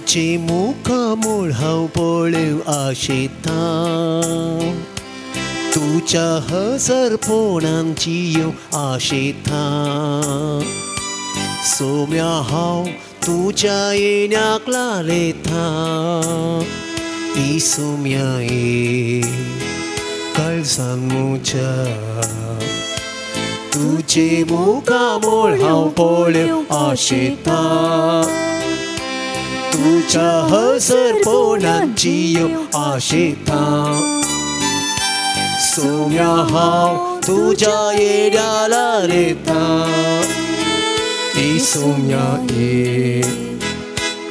तुजे मुखामळ हांव पळोवंक आशेता तुज्या हसरपणान जियोवंक आशेता सोम्या हांव तुज्या येण्याक लालेता इसोम्या ये काळजान म्हज्या तुजे मुखामळ हांव पळोवंक आशेता तुज्या हसरपणान जियोवंक आशेता सोम्या हांव तुज्या येण्या लालेता सोम्या ये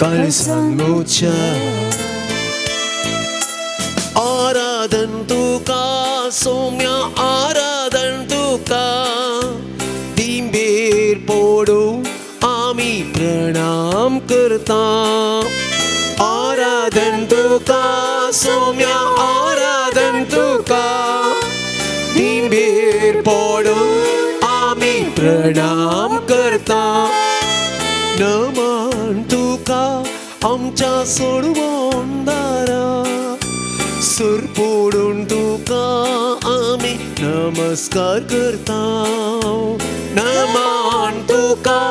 काळजान म्हज्या आराधन तुका सोम्या आराधन तुका दिंबेर पडून आमी प्रणाम करता आराधन तुका सोम्या आराधन तुका दिंबेर पडून आमी प्रणाम करता नमन तुका आमच्या सोडवणदारा सुर पडून तुका आमी नमस्कार करता नमन तुका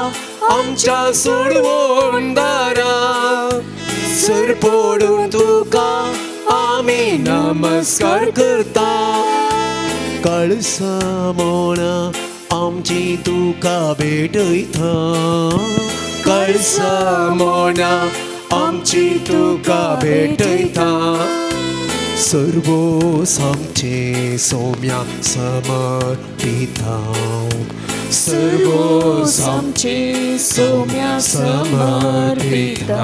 आमच्या सोडवणदारा सुर पडून तुका आमी नमस्कार करता काळसा मोणा आमची तुका भेटयता काळसा मोणा आमची तुका भेटयता सर्वोस आमचे सोम्या समर्पिता सर्वोस आमचे सोम्या समर्पिता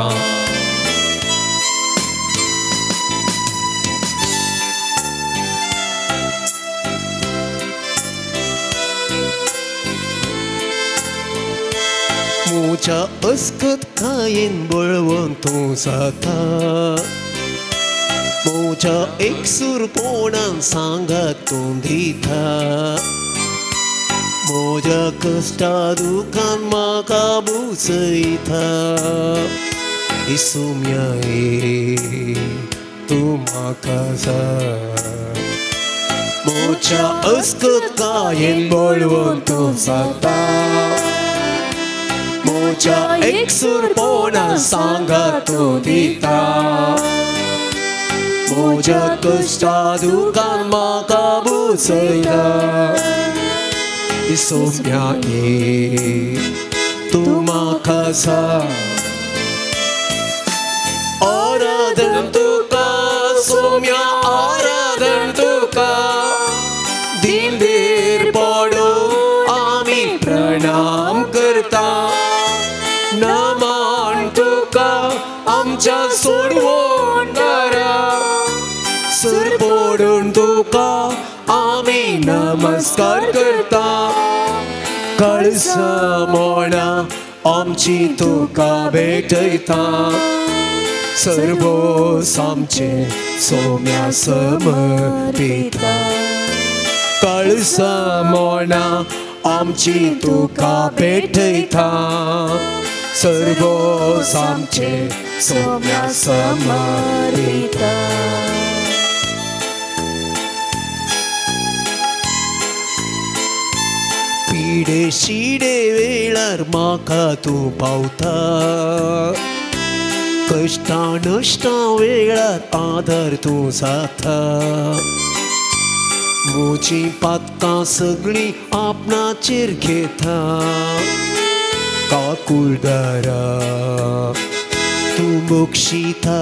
म्हज्या अस्कत कायेन बळवंत तूं जाता म्हज्या एकसूरपणान सांगात तूं दिता म्हज्या कश्टा दुखान म्हाका बुजयता इसोम्या ये तूं म्हाका जाय म्हज्या अस्कत कायेन बळवंत तूं जाता म्हज्या एकसूरपणान सांगात तूं दिता म्हज्या कश्टा दुखान म्हाका बुजयता सोम्या ये तूं म्हाका जाय आराधन तुका सोम्या आराधन तुका दिंबेर पडून आमी प्रणाम करता नमन तुका आमच्या सोडवणदारा सुर पडून तुका आमी नमस्कार करता काळसा मोणा आमची तुका भेटयता सर्वोस आमचे सोम्या समर्पिता काळसा मोणा आमची तुका भेटयता सर्वोस आमचे सोम्या समर्पिता पिडे शिडे वेळार म्हाका तूं पावता कश्टां नश्टां वेळार आदार तूं जाता म्हजीं पातकां सगळीं आपणाचेर घेता काकुळदारा तूं बक्षिता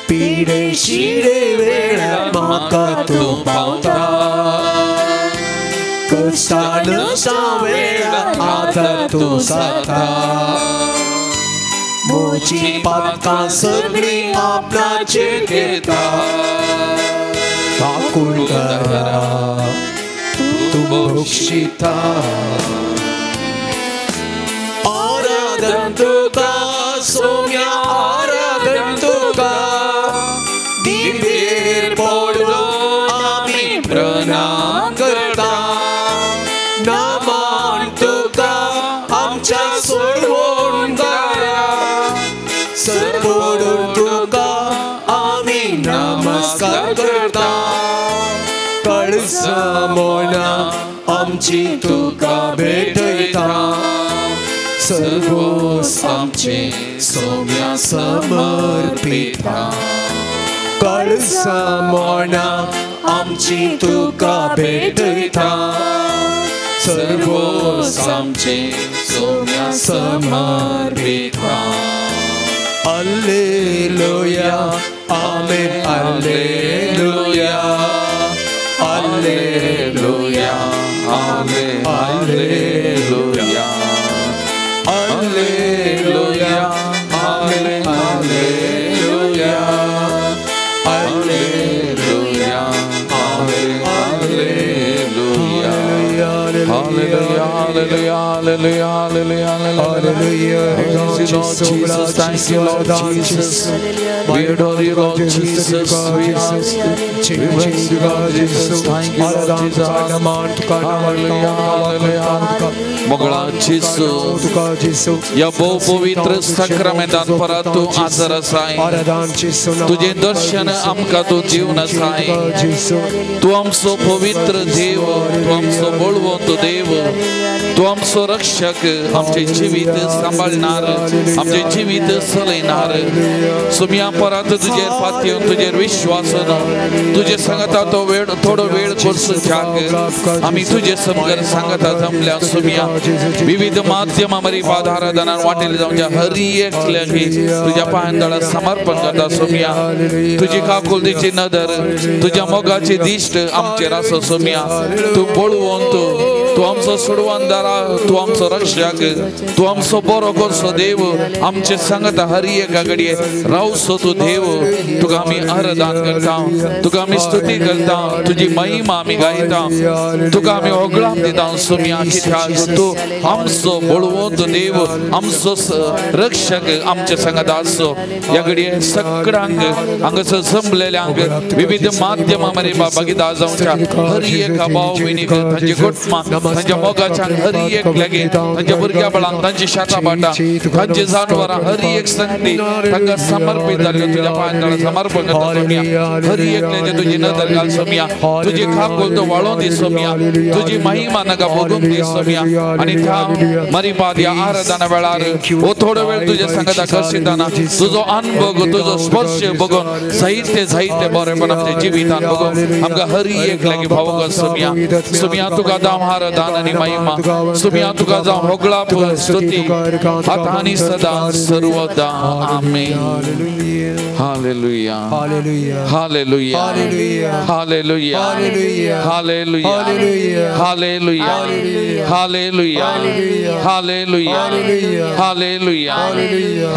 पिडे शिडे वेळार म्हाका तूं पावता कश्टां नश्टां वेळार आदार तूं जाता म्हजीं पातकां सगळीं आपणाचेर घेता काकुळदारा तूं बक्षिता आराधन तुका सोम्या आराधन तुका दिंबेर पडून आमी प्रणाम करता नमन तुका आमच्या सोडवणदारा कळसामोना आमची तुका भेटयता सर्वोस आमचे सोम्या समर्पिता कळसामोना आमची तुका भेटयता सर्वोस आमचे Saumya समर्पिता. Alleluia, amen, alleluia, alleluia, amen, alleluia, alleluia, amen, alleluia, alleluia, amen, alleluia. Hallelujah, hallelujah, hallelujah, hallelujah, hallelujah. Lord Jesus, thank you, Lord Jesus. We adore you, Lord Jesus. We ask you, we bless you, Lord Jesus. Thank you, Lord Jesus. Hallelujah, hallelujah. मोगळा जेसू या भोव पवित्र साक्रामेंतान परत तूं आजर आसाय. तुजें दर्शन आमकां तूं दिवन आसाय. तूं आमचो पवित्र देव, तूं आमचो बळवंत देव, तूं आमचो रक्षक, आमचें जिवीत सांबाळणार, आमचें जिवीत चलयणार. सुम्या परत तुजेर फातयेवन तुजेर विश्वासन तुजे सांगता तो वेळ थोडो वेळ करसूच्याक आमी तुजे समगर सांगता जमल्या. सुम्या विविध माध्यमां मरी आराधनान वाटेल जावच्या हरी एकल्याकी तुज्या पांयांतळा समर्पण करता. सोम्या तुजी काकुळतीची नदर, तुज्या मोगाची दिश्ट आमचेर आसा. सोम्या तूं बळवंत, तूं आमचो सोडवणदारा, तूं आमचो रक्षक, तूं आमचो बरो करचो देव. आमचे सांगता हरी एका घडये रावचो तूं देव. तुका आमी आराधन करता, तुका आमी स्तुती करता, तुजी महिमा आमी गायता, तुका आमी होगळाम दिता. सोम्या कित्याक तूं आमचो बळवंत देव, आमचो रक्षक आमचे सांगता आसचो. ह्या घडये सगळ्यांक हांगासर जमलेल्यांक विविध माध्यमां मरे भागीदार जावच्या हरी एका भाव भयणीक, तांचे कुटुंबां, तांच्या मोगाच्यांक, हरी एक लागीं तांच्या भुरग्या बाळांक, तांची शेतां भाटां, तांची जानवरां, हरी एक संगती तांकां समर्पीत जाल्ल्यो तुज्या पांयांतळा समर्पण करता. सोम्या हरी एकल्याचेर तुजी नदर घाल. सोम्या तुजी खाकोल तो वाळोवन दी. सोम्या तुजी महिमा नाका भोगूंक दी. सोम्या आनी त्या मरिपाद ह्या आराधना वेळार हो थोडो वेळ तुज्या सांगता करशिताना तुजो अनुभव, तुजो स्पर्श बघून जायते जायते बरेपण आमच्या जिवितान बघून आमकां हरी एक लागीं भावूंक. सोम्या सोम्या तुका जावं आराधन आनी महिमा. सोम्या तुका जावं होगळाप स्तुती आतां आनी सदां सर्वदा. आमेन. Hallelujah, hallelujah, hallelujah, hallelujah, hallelujah, hallelujah, hallelujah, hallelujah, hallelujah,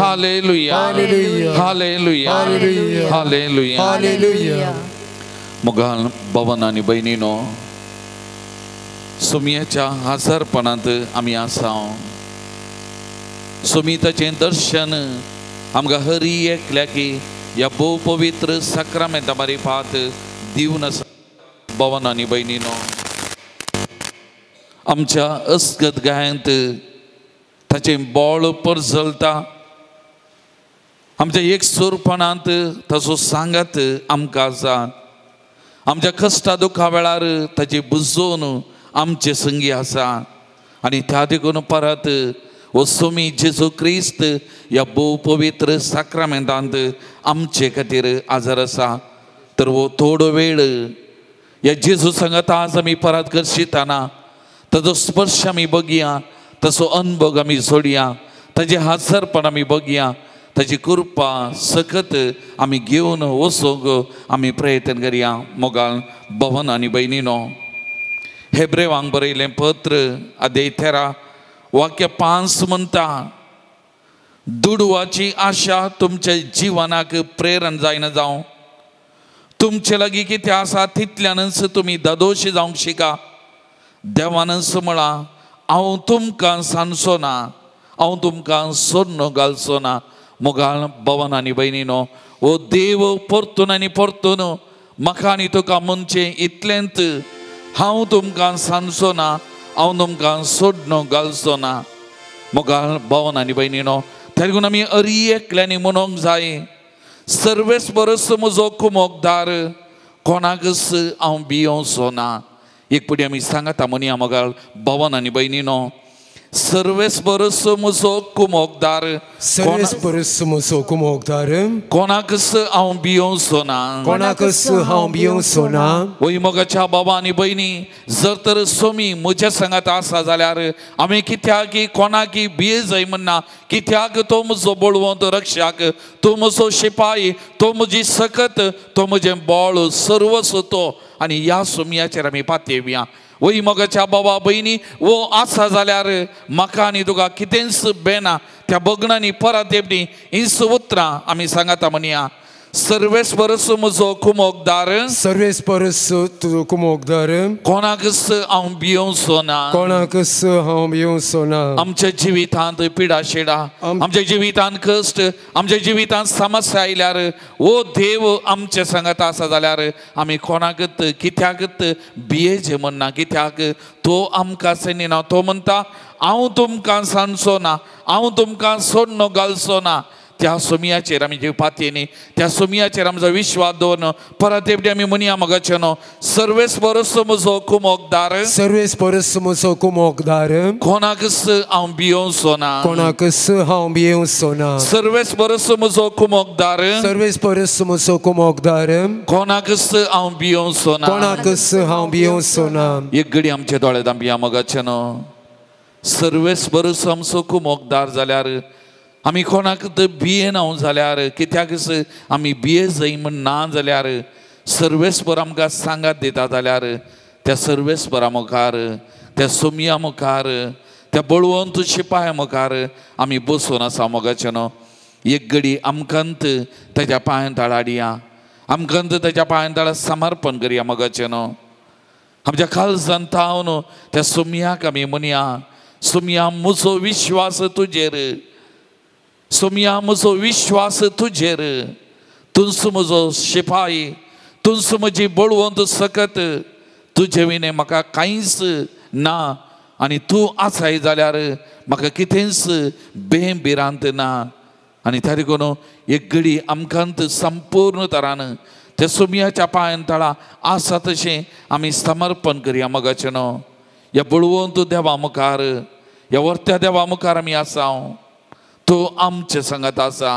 hallelujah, hallelujah, hallelujah. मोगाल भवन आनी भयणीनो, सुमयेच्या हाजरपणांत आमी आसा. सुमिताचें दर्शन आमकां हरी एकल्याकी ह्या भोव पवित्र साक्रामेंता मारिफात दिवन आसा. भवन आनी भयणीनो, आमच्या अस्गत गायंत ताचें बळ परजलता. आमच्या एकसुरपणांत ताचो सांगात आमकां आसा. आमच्या कश्टा दुखा वेळार ताची बुजोवन आमचे संगी आसा. आनी त्या देखून परत हो सोमी जेजू क्रिस्त ह्या भोव पवित्र साक्रामेंतांत आमचे खातीर आजार आसा. तर हो थोडो वेळ ह्या जेजू सांगता आज आमी परत करशिताना ताजो स्पर्श आमी बघया, ताचो अनुभव आमी जोडया, ताजें हाजरपण आमी बघया, ताजी कृपा सकत आमी घेवन वचूंक आमी प्रयत्न करया. मोगाल भवन आनी भयणीनो, हेब्रेवांक बरयलें पत्र अध्याय 13 वाक्य 5 म्हणटा, दुडवाची आशा तुमच्या जिवनाक प्रेरण जायना जावं. तुमचे लागीं कितें आसा तितल्यानच तुमी दादोशी जावंक शिका. देवानच म्हळां, हांव तुमकां सांजचो ना, हांव तुमकां सोडून घालचो ना. मोगाल भवन आनी भयणीनो, हो देव परतून आनी परतून म्हाका आनी तुका म्हणचें इतलेंच, हांव तुमकां सांजचो ना, हांव तुमकां सोडून घालचो ना. मोगाल भवन आनी भयणीनो, तेगून आमी हरी एकल्यांनी म्हणूंक जाय, सर्वेस बरोस म्हजो कुमोकदार, कोणाकच हांव भियोवचो ना. एक पटी आमी सांगता म्हणया मगाल भवन आनी भयणीनो, सर्वेस परस म्हजो कुमोकदार, सर्वेस परस म्हजो कुमोकदार, कोणाकच हांव भियोवचो ना, कोणाकच हांव भियोवचो ना. वय मोगाच्या बाबा आनी भयणी, जर तर सोमी म्हज्या सांगात आसा जाल्यार आमी कित्याक कोणाकी भिये जाय म्हणना. कित्याक तो म्हजो बळवंत रक्षाक, तो म्हजो शिपाई, तो म्हजी सकत, तो म्हजें बळ सर्वस्व तो. आनी ह्या सोमयाचेर आमी पातयेवया. वय मोगाच्या बाबा भयणी, वो आसा जाल्यार म्हाका आनी तुका कितेंच बेना. त्या बगणांनी परत येवणी हीच उतरां आमी सांगता म्हणया, सर्वेस परस म्हजो कुमोकदार, सर्वेस परस तुजो कुमोकदार, कोणाकच हांव भियोवचो ना, कोणाकच हांव भियोवचो ना. आमच्या जिवितांत पिडा शिडा, आमच्या जिवितांत कश्ट, आमच्या जिवितांत समस्या आयल्यार ओ देव आमचे सांगत आसा जाल्यार आमी कोणाकच कित्याकच भियेचे म्हणना. कित्याक तो आमकां सैनिना, तो म्हणटा हांव तुमकां सांडचो ना, हांव तुमकां सोडणो घालचो ना. त्या सोमयाचेर आमी जे पातयेनी, त्या सोमयाचेर आमचो विश्वास दवरन परत एकदां आमी म्हणया मोगाचे न्हू, सर्वेस परस म्हजो कुमोकदार, सर्वेस परस म्हजो कुमोकदार, कोणाकच हांव भियोवचो ना, कोणाकच हांव भियोवचो ना. सर्वेस परस म्हजो कुमोकदार, सर्वेस परस म्हजो कुमोकदार, कोणाकच हांव भियोवचो ना, कोणाकच हांव भियोवचो ना. एक घडी आमचे दोळे धांपया मोगाचे न्हू, सर्वेस परस आमचो कुमोकदार जाल्यार आमी कोणाक भियेना जाल्यार, कित्याक आमी भिये जाय म्हण ना जाल्यार सर्वेस्पर आमकां सांगात दिता जाल्यार त्या सर्वेस्परा मुखार, त्या सोमया मुखार, त्या बळवंत शिपाया मुखार आमी बसून आसा मोगाचे न्हू. एक घडी आमकांत ताच्या पांयां तळा हाडया, आमकांत ताच्या पांयां तळा समर्पण करया मोगाचे न्हू. आमच्या काळजान थावन त्या सोमयाक आमी म्हणया, सोमया म्हजो विश्वास तुजेर, सोमया म्हजो विश्वास तुजेर, तूंच म्हजो शिपाई, तूंच म्हजी बळवंत सकत, तुजे विणें म्हाका कांयच ना आनी तूं आसाय जाल्यार म्हाका कितेंच बें भिरांत ना. आनी त्या देखून एक घडी आमकांत संपूर्ण तरान त्या सोमयाच्या पांयां तळा आसा तशें आमी समर्पण करया मोगाचें न्हू. ह्या बळवंत देवा मुखार, ह्या वर्त्या देवा मुखार आमी आसा, तो आमचे सांगात आसा,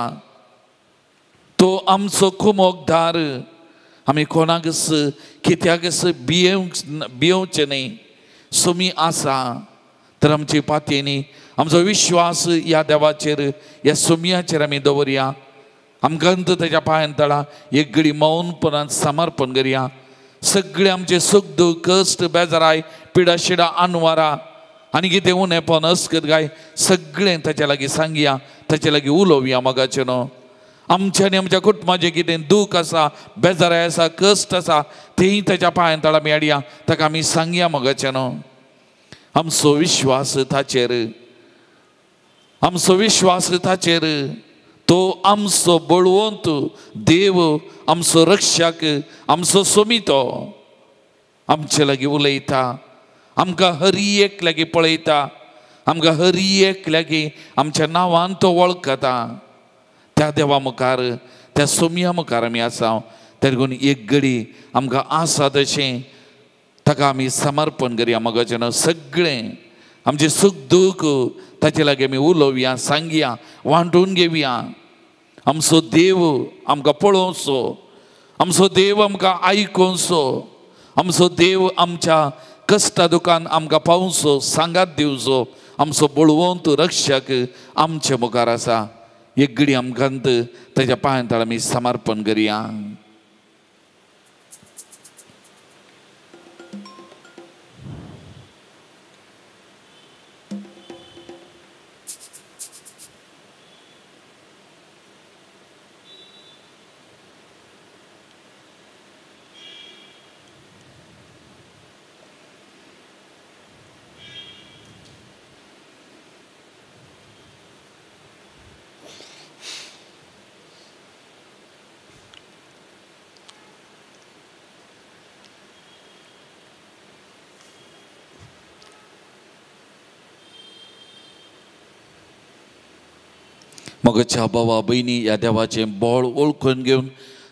तो आमचो कुमोकदार. आमी कोणाकच कित्याकच भियोवचें न्हय. सोमी आसा तर आमची पातयेनी आमचो विश्वास ह्या देवाचेर, ह्या सोमयाचेर आमी दवरया. आमकां ताच्या पांयां तळा एक घडी मौनपणान समर्पण करया. सगळे आमचे सुख दुख कश्ट बेजाराय पिडा शिडा अनवारा आनी कितें उणेपण अस्कत गाय सगळें ताच्या लागीं सांगया, ताच्या लागीं उलोवया मोगाचें न्हू. आमच्या आनी आमच्या कुटुंबाचें कितें दूख आसा, बेजाराय आसा, कश्ट आसा, तेंय ताच्या पांयां तळा आमी हाडया, ताका आमी सांगया मोगाचें न्हू. आमचो विश्वास ताचेर, आमचो विश्वास ताचेर, तो आमचो बळवंत देव, आमचो रक्षक, आमचो सोमितो आमचे लागीं उलयता, आमकां हर एक लागीं पळयता, आमकां हर एक लागीं आमच्या नांवान तो वळखता. त्या देवा मुखार, त्या सोमया मुखार आमी आसा. त्या देखून एक घडी आमकां आसा तशें ताका आमी समर्पण करया मोगाचें न्हू. सगळें आमचें सूख दूख ताचे लागीं आमी उलोवया, सांगया, वांटून घेवया. आमचो देव आमकां पळोवचो, आमचो देव आमकां आयकोवचो, आमचो देव आमच्या कश्टा दुकान आमकां पावचो, सांगात दिवचो. आमचो बळवंत रक्षक आमचे मुखार आसा. एक घडी आमकां ताच्या पांयां तळा आमी समर्पण करया. मोगाच्या बाबा भयणी, ह्या देवाचें बळ वळखून घेवन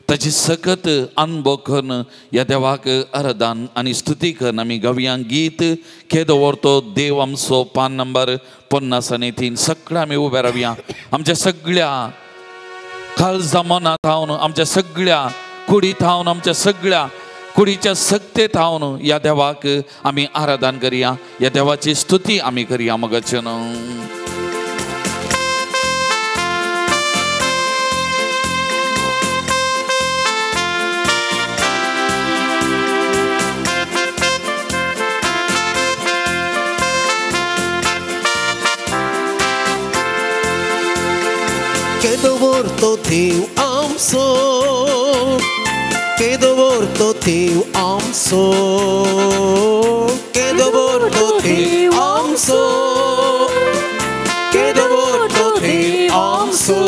ताची सकत अनुभव करून ह्या देवाक आराधन आनी स्तुती करून आमी गावया गीत केदो व्हरतो देव आमचो पान नंबर 53. सगळ्या आमी उबे रावया. आमच्या सगळ्या काळजा मनां थावन, आमच्या सगळ्या कुडी थावन, आमच्या सगळ्या कुडीच्या सक्ते थावन ह्या देवाक आमी आराधन करया, ह्या देवाची स्तुती आमी करया. मगाचें केदो व्हरतो देव आमचो, केदो व्हरतो देव आमचो, केदो व्हरतो देव आमचो, केदो व्हरतो देव आमचो.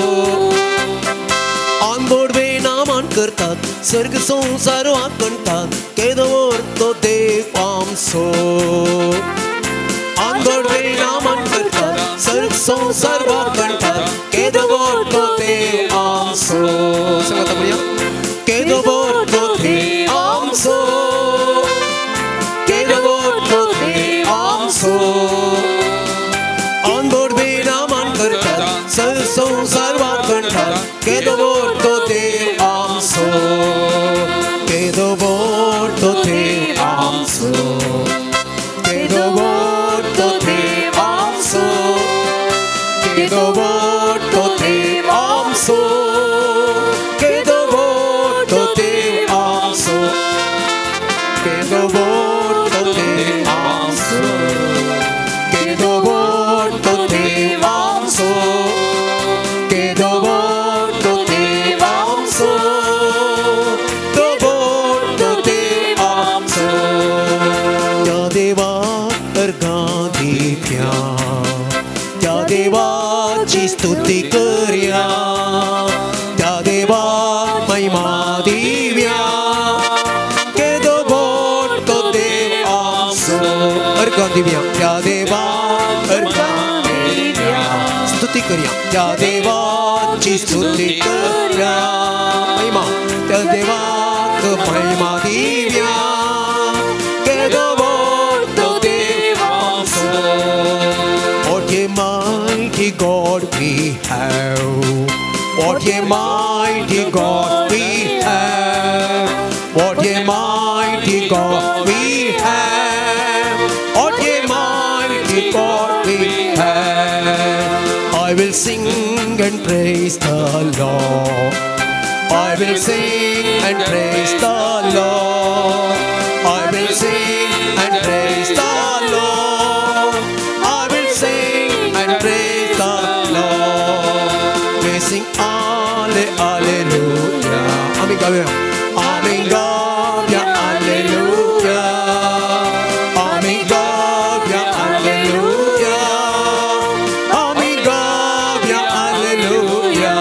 आंबोडवे नामान करतात, सर्ग संवसार वाकणतात, केदो व्हरतो देव आमचो. आंबोडवे नामान करतात, सर्ग संवसार वाकणतात, केदो व्हरतो देव आमचो. सांगात म्हणया, केदो व्हरतो देव आमचो, केदो व्हरतो देव आमचो. आंबोडवे नामान करतात, सर्ग संवसार वाकणतात, केदो व्हरतो देव आमचो, केदो व्हरतो देव आमचो, केदो व्हरतो देव आमचो, केदो व्हरतो देव आमचो, केदो व्हरतो देव आमचो, केदो व्हरतो देव आमचो, केदो व्हरतो देव आमचो, केदो व्हरतो देव आमचो, केदो व्हरतो देव आमचो. त्या देवा अर्घां दिव्या, त्या देवाची स्तुती करया, त्या देवा महिमा दिव्या, केदो व्हरतो देव आमचो. अर्घां दिव्या, त्या देवा अर्घां दिव्या, स्तुती करया, त्या देवाची स्तुती करया, महिमा त्या देवाक महिमा दिव्या, केदो व्हरतो देव आमचो. What a mighty God we have, what a mighty God we have, what a mighty God we have, what a mighty God we have. I will sing and praise the Lord, I will sing and praise the Lord, I will sing and praise the Lord, I will sing and praise the Lord. We sing Alleluia. Amen gavya, Amen gavya, Alleluia. Amen gavya, Alleluia. Amen gavya, Alleluia.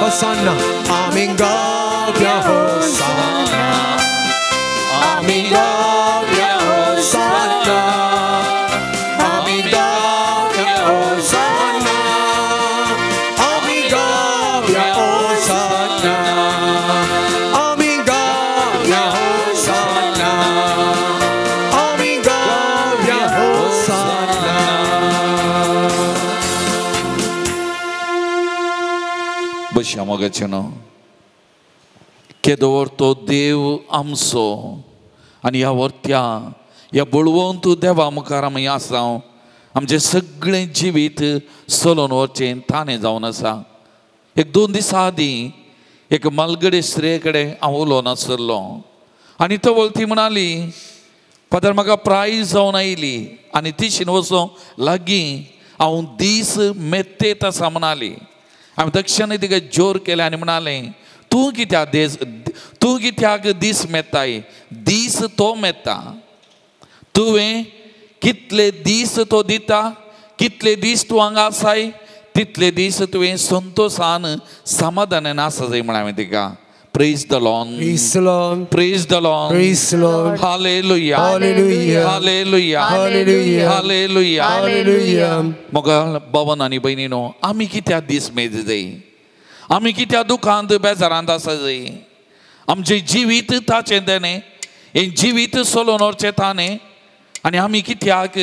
Hosanna. Amen gavya, Hosanna. Amen gavya, Hosanna. Amen gavya, Hosanna. Amen gavya, Hosanna. Amen gavya, Hosanna. Amen gavya, Hosanna. बशया मोगाचें न्हू, केदो व्हरतो देव आमचो आनी ह्या व्हरत्या ह्या बळवंत देवा मुखार आमी आसा. आमचें सगळें जिवीत चलोवन वचचें ताणें जावन आसा. एक 2 दिसां आदीं एक मालगडे स्त्रिये कडेन हांव उलोवन आसलो आनी तवळ ती म्हणाली, फादर म्हाका प्रायज जावन आयली आनी तिशीन वचों लागीं हांव दीस मेत्तेत आसा म्हणाली. हांवें दक्षिण तिका जोर केलें आनी म्हणालें, तूं कित्याक दीस, तूं कित्याक दीस मेत्ताय, दीस तो मेत्ता, तुवें कितले दीस तो दिता, कितले दीस तूं हांगा आसाय तितले दीस तुवें संतोशान समाधानान आसा जाय म्हण हांवें तिका. Praise the Lord. Praise the Lord. Praise the Lord. Praise the Lord. Hallelujah. Hallelujah. Hallelujah. Hallelujah. Hallelujah. Hallelujah. मोगा बावन आनी भयणीनो, आमी कित्याक दीस मेज जाय, आमी कित्याक दुखांत बेजारांत आसा जाय, आमचें जिवीत ताचें देणें, हें जिवीत सोलोवन व्हरचें ताणें. आनी आमी कित्याक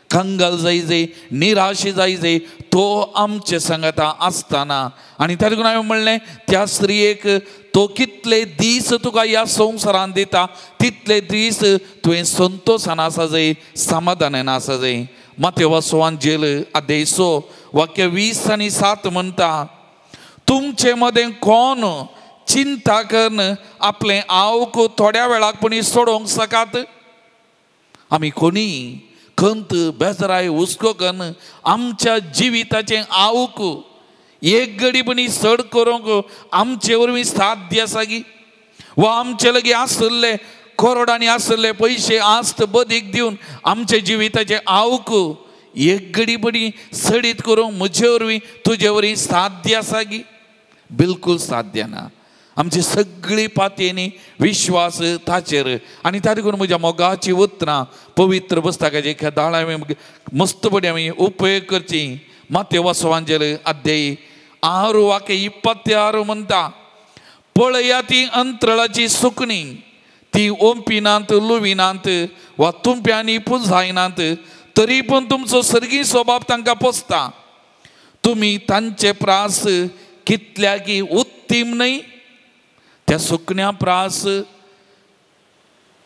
कंगाल जायजे, निराश जायजे? तो आमचे सांगाता आसतना. आनी ताका लागून हांवें म्हणलें त्या स्त्रियेक, तो कितले दीस तुका ह्या संवसारान दिता तितले दीस तुवें संतोशान आसा जाय, समाधानान आसा जाय. मातेवा सुवांजेल अध्याय 6 वाक्य 20 आनी 7 म्हणटा, तुमचे मदें कोण चिंता करून आपलें आवक थोड्या वेळाक पुणी सोडोवंक सकात? आमी कोणी खंत बेजराय हुस्को करून आमच्या जिविताचें आवक एक घडी पुणी चड करूंक आमचे वरवीं साध्य आसा गी? वा आमचे लागीं आशिल्ले करोडांनी आशिल्ले पयशे आस्त बदीक दिवन आमच्या जिविताचें आवक एक घडी पुणी चडीत करूंक म्हजे वरवीं तुजे वरवीं साध्य आसा गी? बिलकूल साध्य ना. आमची सगळी पातयेनी विश्वास ताचेर. आनी ताका लागून म्हज्या मोगाची उतरां पवित्र पुस्तकाची दाळ आमी मस्तपणी आमी उपयोग करची. मातेवा सुवांजेल अध्याय 6 वाक्य 26 म्हणटा, पळया ती अंतराळाची सुकणी, ती ओंपिनात लुविनात वा तुंप्यांनी पुंजायनात, तरी पूण तुमचो सर्गी स्वभाव तांकां पोसता. तुमी तांचे प्रास कितल्याकी उत्तीम न्हय? त्या सुकण्या प्रास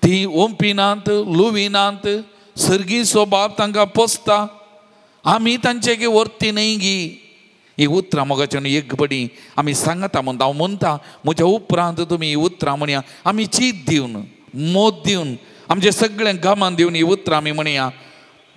ती ओंपिनात लुविनात, सर्गी स्वभाव तांकां पोसता, आमी तांचे वर्ती न्हय गी? ही उतरां मोगाच्यान एक बडी आमी सांगता म्हणटा. हांव म्हणटा म्हज्या उपरांत तुमी ही उतरां म्हणया. आमी चीत दिवन मोद दिवन आमचे सगळें गमान दिवन ही उतरां आमी म्हणया.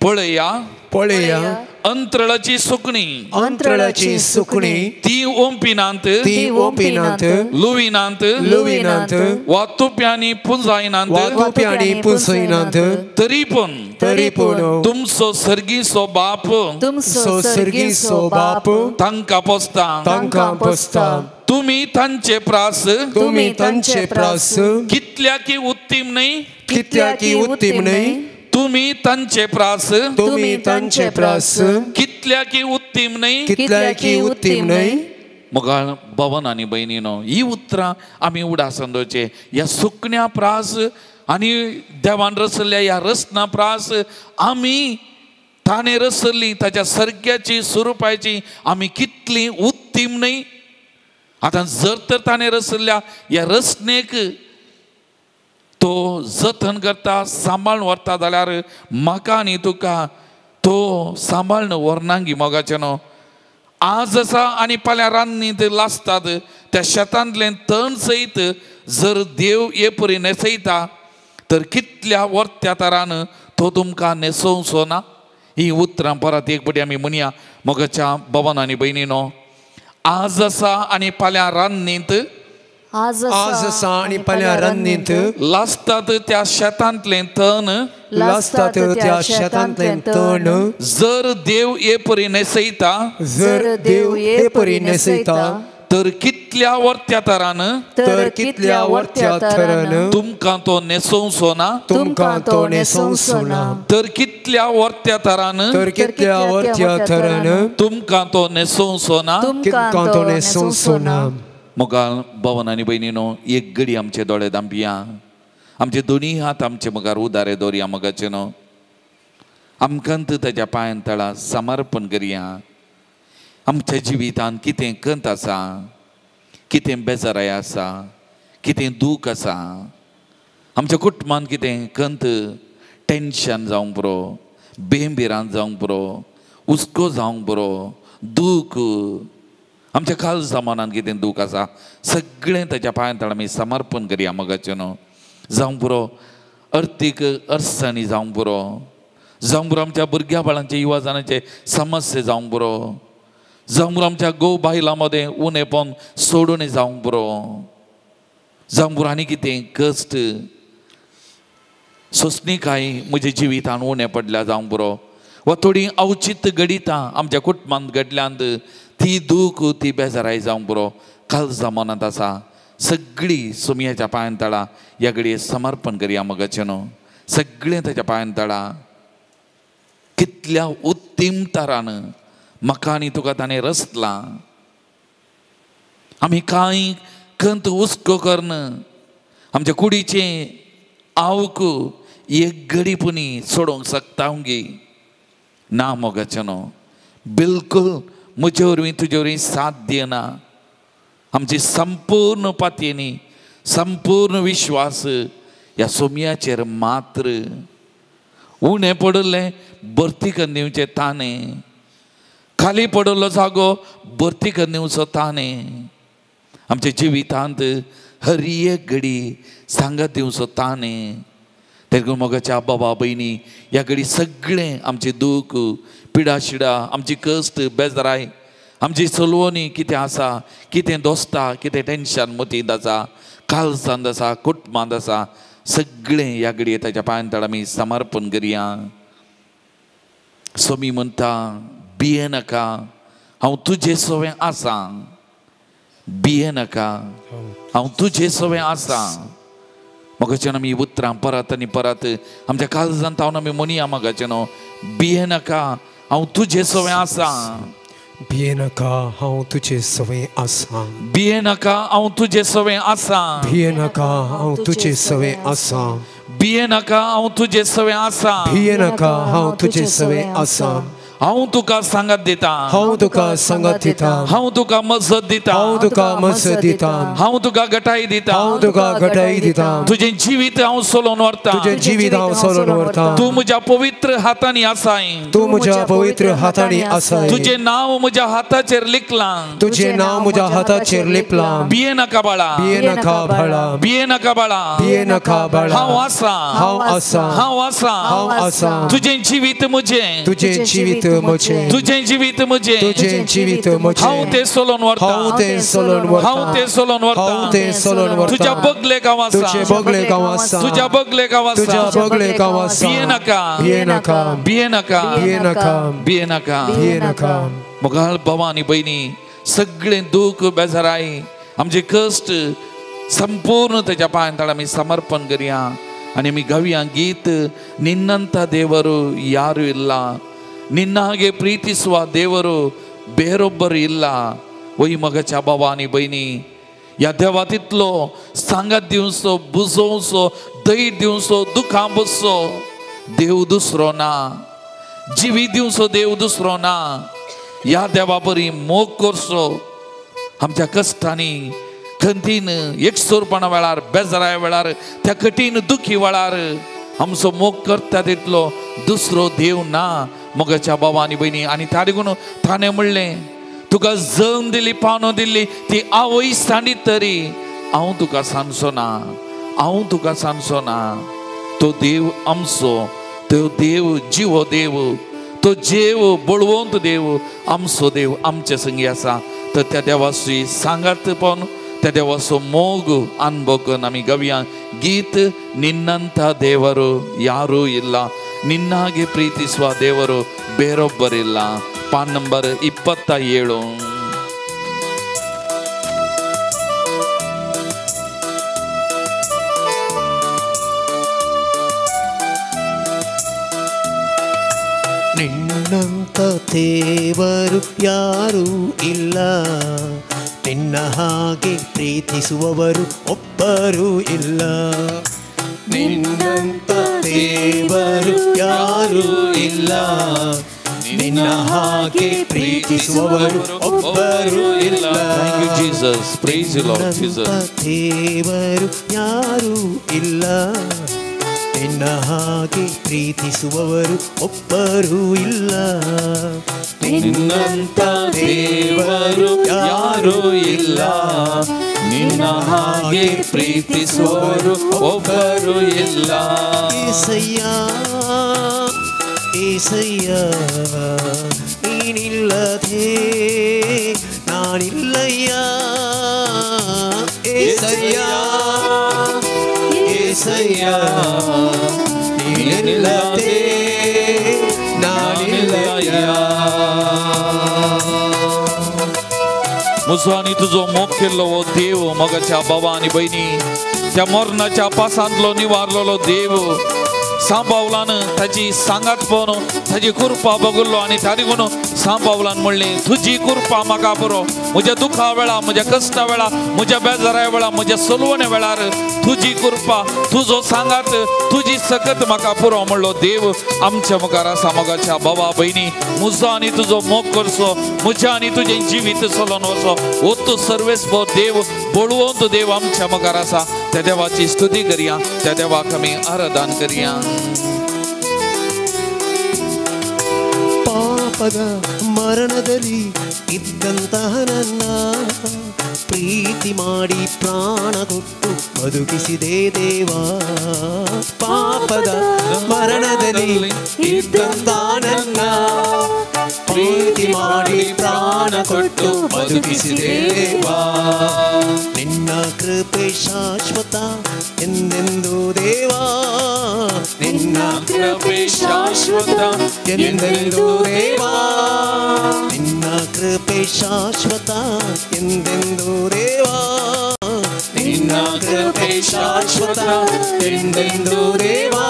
पळया पळया अंतराळाची सुकणी, अंतराळाची सुकणी, ती ओंपिनात, ती ओंपिनात, लुविनात, लुविनात, वा तुप्यांनी पुंजायनात, वा तुप्यांनी पुंजायनात, तरी पूण, तरी पूण तुमचो सर्गीचो बाप, तुमचो सर्गीचो बाप तांकां पोसता, तांकां पोसता. तुमी तांचे प्रास, तुमी तांचे प्रास कितल्याकी उत्तीम न्हय? कितल्याकी उत्तीम न्हय? तुमी तांचे प्रास, तुमी तांचे प्रास कितल्याकी उत्तीम न्हय? कितल्याकी उत्तीम न्हय? मोगाळ भवन आनी भयणीनो, ही उतरां आमी उडासान दवरचें. ह्या सुकण्या प्रास आनी देवान रचल्ल्या ह्या रचना प्रास आमी ताणें रचल्ली ताच्या सर्ग्याची स्वरुपाची आमी कितली उत्तीम न्हय? आतां जर तर ताणें रचल्ल्या ह्या रचनेक तो जतन करता, सांबाळून व्हरता जाल्यार म्हाका आनी तुका तो सांबाळून व्हरनागी मोगाचें न्हू. आज आसा आनी फाल्यां रान्नीत लासतात त्या शेतांतलें तण सयत जर देव हे परी न्हेसयता तर कितल्या वर्त्या तरान तो तुमकां न्हेसोवचो ना? ही उतरां परत एक पटी आमी म्हणया मोगाच्या भवन आनी भयणीनो. आज आसा आनी फाल्यां रान्नीत, आज आसा आनी फाल्यां रान्नीत लासतात त्या शेतांतलें तण, लासतात त्या शेतांतलें तण, जर देव हे परी न्हेसयता, जर देव हे परी न्हेसयता तर कितल्या वर्त्या तरान, तर कितल्या वर्त्या तरान तुमकां तो न्हेसोवचो ना? तुमकां तो न्हेसोवचो ना. तर कितल्या वर्त्या तरान, तर कितल्या वर्त्या तरान तुमकां तो न्हेसोवचो ना? तुमकां तो न्हेसोवचो ना. मोगाळ भवन आनी भयणीनो, एक घडी आमचे दोळे धांपया, आमचे दोनी हात आमचे मुखार उदारे दवरया मोगाचे न्हू. आमकां ताच्या पांयां तळा समर्पण करया. आमच्या जिवितांत कितें खंत आसा, कितें बेजाराय आसा, कितें दूख आसा, आमच्या कुटुंबांत कितें खंत, टेंशन जावंक पुरो, बेंभिरांत जावंक पुरो, हुस्को जावंक पुरो, दूख आमच्या खालसा मनांत कितें दूख आसा सगळें ताच्या पांयां तळा आमी समर्पण करया मोगाचें न्हू. जावंक पुरो अर्थीक अडचणी जावंक पुरो, जावंक पुरो आमच्या भुरग्या बाळांचे युवा जाणांचे समस्या जावंक पुरो, जावंक पुरो आमच्या घोव बायलां मदें उणेपण सोडून जावंक पुरो, जावंक पुरो आनी कितें कश्ट सोंसणीकाय म्हज्या जिवितान उणें पडल्या जावंक पुरो, वा थोडीं अवचीत घडितां आमच्या कुटुंबांत घडल्यांत ती दूख ती बेजाराय जावंक पुरो. कालजा मनांत आसा सगळी सोमयाच्या पांयां तळा ह्या घडये समर्पण करया मोगाचें न्हू. सगळें ताच्या पांयां तळा कितल्या उत्तीम तरान म्हाका आनी तुका ताणें रचलां. आमी कांय खंत हुस्को करून आमच्या कुडीचें आवक एक घडी पुणी सोडोवंक शकता गे ना मोगाचें न्हू बिलकुल म्हजे वरवीं तुजे वरवीं साथ दिना. आमची संपूर्ण पातयेनी संपूर्ण विश्वास ह्या सोमयाचेर मात्र उणें पडिल्लें भरती करून दिवचें ताणें, खाली पडिल्लो जागो भरती करून दिवचो ताणें, आमच्या जिवितांत हर एक घडी सांगात दिवचो ताणें. तेका मोगाच्या बाबा भयणी ह्या घडी सगळें आमचें दूख पिडा शिडा आमची कश्ट बेजाराय आमची चलवणी कितें आसा कितें दोस्ता कितें टेंशन मतींत आसा कालसांत आसा कुटुंबांत आसा सगळें ह्या घडये ताच्या पांयां तळ आमी समर्पण करया. सोमी म्हणटा भिये नाका हांव तुजे सवें आसा, भिये नाका हांव तुजे सवें आसा. मोगाचें आमी उतरां परत आनी परत आमच्या काळजांत हांव आमी म्हणया मोगाचें न्हू भिये नाका हांव तुजे सवें आसा, भिये नाका हांव तुजे सवें आसा, भिये नाका हांव तुजे सवें आसा, भिये नाका हांव तुजे सवें आसा, भिये नाका हांव तुजे सवें आसा, भिये नाका हांव तुजे सवें आसा. हांव तुका सांगात दिता, हांव तुका सांगात दिता, हांव तुका मजत दिता, हांव तुका मजत दिता, हांव तुका गटाय दिता, हांव तुका गटाय दिता. तुजें जिवीत हांव सोलोवन व्हरता, तुजें जिवीत हांव सोलोवन व्हरता. तूं म्हज्या पवित्र हातांनी आसाय, तूं म्हज्या पवित्र हातांनी आसाय. तुजें नांव म्हज्या हाताचेर लिखलां, तुजें नांव म्हज्या हाताचेर लिपलां. भिये नाका बाळा, भिये नाका बाळा, भिये नाका बाळा, भिये नाका बाळा. हांव आसा, हांव आसा, हांव आसा, हांव आसा. तुजें जिवीत म्हजें, तुजें जिवीत म्हजें, तुजें जिवीत म्हजें, तुजें जिवीत म्हजें. हांव तें सोलोवन व्हरता, हांव तें सोलोवन व्हरता, हांव तें सोलोवन व्हरता, हांव तें सोलोवन व्हरता. तुज्या बगलेक हांव आसा, तुजे बगलेक हांव आसा, तुज्या बगलेक हांव आसा, तुज्या बगलेक हांव आसा. भिये नाका, भिये नाका, भिये नाका, भिये नाका, भिये नाका, भिये नाका. मोगाळ भावा आनी भयणी सगळें दूख बेजाराय आमचे कश्ट संपूर्ण ताच्या पांयां तळ आमी समर्पण करया आनी आमी गावया गीत ನಿನ್ನಂತ ದೇವರು ಯಾರು ಇಲ್ಲ, ನಿನ್ನ ಹಾಗೆ ಪ್ರೀತಿಸುವ ದೇವರು ಬೇರೊಬ್ಬರು ಇಲ್ಲ. वय मगाच्या बाबा आनी भयणी ह्या देवा तितलो सांगात दिवचो बुजोवचो दही दिवचो दुखां बसचो देव दुसरो ना, जिवी दिवचो देव दुसरो ना. ह्या देवा बरी मोग करचो आमच्या कश्टांनी खंतीन एकसुरपणा वेळार बेजाराय वेळार त्या कठीण दुखी वेळार आमचो मोग करता तितलो दुसरो देव ना. मोगाच्या बाबा आनी भयणी आनी त्या देखून ताणें म्हणलें तुका जम दिली पावनो दिली ती आवय सांडीत तरी हांव तुका सांगचो ना, हांव तुका सांगचो ना. तो देव आमचो, तो देव जिवो देव, तो जेव बळवंत देव आमचो देव आमचे संगी आसा. तर त्या देवाची सांगात पावन त्या देवाचो मोग अनुभव करून आमी गावया गीत ನಿನ್ನಂತ ದೇವರು ಯಾರೂ ಇಲ್ಲ, ನಿನ್ನಾಗೆ ಪ್ರೀತಿಸುವ ದೇವರು ಬೇರೊಬ್ಬರಿಲ್ಲ. PAN number 27. ನಿನ್ನಂತ ದೇವರು ಯಾರೂ ಇಲ್ಲ, ನಿನ್ನ ಹಾಗೆ ಪ್ರೀತಿಸುವವರು ಒಬ್ಬರೂ ಇಲ್ಲ. ನಿನ್ನಂತ ದೇವರು ಯಾರೂ ಇಲ್ಲ, ನಿನ್ನ ಹಾಗೆ ಪ್ರೀತಿಸುವವರು ಒಬ್ಬರೂ ಇಲ್ಲ. Thank you Jesus, praise you Lord Jesus. ದೇವರು ಯಾರೂ ಇಲ್ಲ, ನಿನ್ನ ಹಾಗೆ ಪ್ರೀತಿಸುವವರು ಒಬ್ಬರೂ ಇಲ್ಲ. ನಿನ್ನಂತ ದೇವರು ಯಾರೂ ಇಲ್ಲ, ನಿನ್ನ ಹಾಗೆ ಪ್ರೀತಿಸುವವರು ಒಬ್ಬರೂ ಇಲ್ಲ. ಏಸಯ್ಯ ಏಸಯ್ಯ ನೀನಿಲ್ಲದೆ ನಾನಿಲ್ಲಯ್ಯ, ಏಸಯ್ಯ ಏಸಯ್ಯ ನೀನಿಲ್ಲದೆ ನಾನಿಲ್ಲಯ್ಯ. म्हजो आनी तुजो मोग केल्लो हो देव मोगाच्या बाबा आनी भयणी त्या मरणाच्या पासांतलो निवारलेलो देव सांबावलान ताजी सांगात पळोवन ताजी कृपा बगुल्लो आनी तारी सांबावलान म्हणलें तुजी कृपा म्हाका पुरो म्हज्या दुखा वेळा म्हज्या कश्टा वेळा म्हज्या बेजारा वेळा म्हज्या सलवणे वेळार तुजी कृपा तुजो सांगात तुजी सकत म्हाका पुरो म्हणलो देव आमच्या मुखार आसा. मोगाच्या बाबा भयणी म्हजो आनी तुजो मोग करचो म्हज्या आनी तुजें जिवीत चलोवन वचो हो तूं सर्वेस्पर देव बळवंत देव आमच्या मुखार आसा. त्या देवाची स्तुती करया त्या देवाक आमी आराधन करया. ಪಾಪದ ಮರಣದಲ್ಲಿ ಇದ್ದಂತಹ ನನ್ನ ಪ್ರೀತಿ ಮಾಡಿ ಪ್ರಾಣ ಕೊಟ್ಟು ಬದುಕಿಸಿದೆ ದೇವಾ. ಪಾಪದ ಮರಣದಲ್ಲಿ ಇದ್ದಂತ ನನ್ನ ಪ್ರೀತಿ ಮಾಡಿ ಪ್ರಾಣ ಕೊಟ್ಟು ಬದುಕಿಸಿದೆ ದೇವಾ. ನಿನ್ನ ಕೃಪೆ ಶಾಶ್ವತ ಎಂದೆಂದು ದೇವಾ. ನಿನ್ನ ಕೃಪೆ ಶಾಶ್ವತ ಎಂದೆಂದು ದೇವಾ. ನಿನ್ನ ಕೃಪೆ ಶಾಶ್ವತ ಎಂದೆಂದು ದೇವಾ. ನಿನ್ನ ಕೃಪೆ ಶಾಶ್ವತ ಎಂದೆಂದು ದೇವಾ.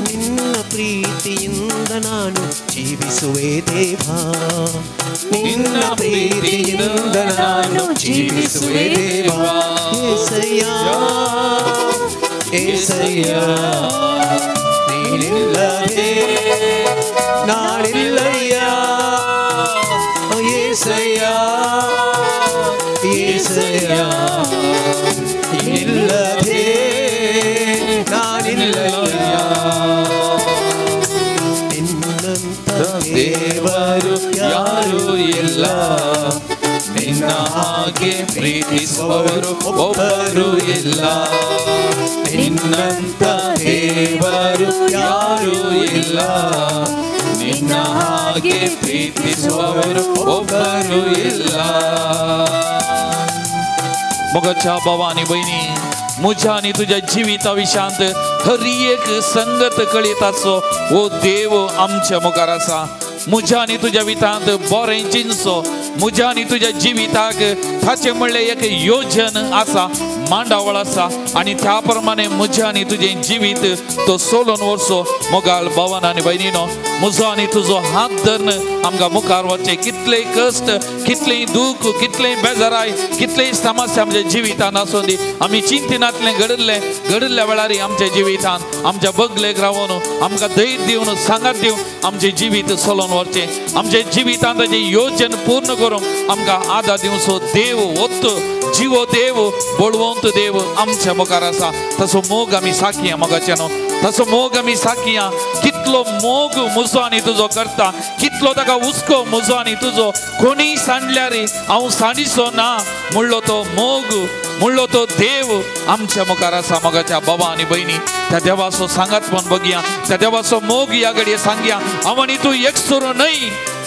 ನಿನ್ನ ಪ್ರೀತಿಯಿಂದ ನಾನು ಜೀವಿಸುವೆ ದೇವಾ. ನಿನ್ನ ಪ್ರೀತಿಯಿಂದ ನಾನು ಜೀವಿಸುವೆ ದೇವಾ. ಏಸಯ್ಯ ಏಸಯ್ಯ ನೀನಿಲ್ಲದೆ ನಾನಿಲ್ಲಯ್ಯ. ಏಸಯ್ಯ ಏಸಯ್ಯ ನೀನಿಲ್ಲದೆ ನಾನಿಲ್ಲಯ್ಯ. ನಿನ್ನಂತ ದೇವರು ಯಾರೂ ಇಲ್ಲ ನಿನ್ನ ಹಾಗೆ ಪ್ರೀತಿಸುವವರು ಒಬ್ಬರು ಇಲ್ಲ. ನಿನ್ನಂತ ದೇವರು ಯಾರೂ ಇಲ್ಲ ನಿನ್ನ ಹಾಗೆ ಪ್ರೀತಿಸುವವರು ಒಬ್ಬರು ಇಲ್ಲ. मोगाच्या भावा आनी भयणी म्हज्या आनी तुज्या जिविता विशांत हर एक संगत कळीत आसचो हो देव आमच्या मुखार आसा. म्हज्या आनी तुज्या वितांत बरें चिंतचो म्हज्या आनी तुज्या जिविताक ताचें म्हणलें एक योजन आसा मांडावळ आसा आनी त्या प्रमाणे म्हज्या आनी तुजें जिवीत तो सोलोवन वचचो. मोगाळ भावान आनी भयणीनो म्हजो आनी तुजो हात धरून आमकां मुखार वचचें. कितलें कश्ट कितलें दूख कितलें बेजाराय कितलें समस्या आमच्या जिवितान आसूं दी आमी चिंतनांतलें घडिल्लें घडिल्ल्या वेळार आमच्या जिवितान आमच्या बगलेक रावन आमकां धैर्य दिवन सांगात दिवन आमचें जिवीत चलोवन वचचें. आमच्या जिवितान ताचें योजन पूर्ण करूंक आमकां आदार दिवचो देव वत जिवो देव बळवंत देव आमच्या मुखार आसा. तसो मोग आमी साखया मोगाच्या न्हू तसो मोग आमी साखया. कितलो मोग म्हजो आनी तुजो करता कितलो ताका हुस्को म्हजो आनी तुजो कोणीय सांडल्यार हांव सांडिचो ना म्हणलो तो मोग म्हणलो तो देव आमच्या मुखार आसा. मोगाच्या बाबा आनी भयणी त्या देवाचो सांगात म्हण बघया त्या देवाचो मोग ह्या घडये सांगया. हांव आनी तूं एकसुरो न्हय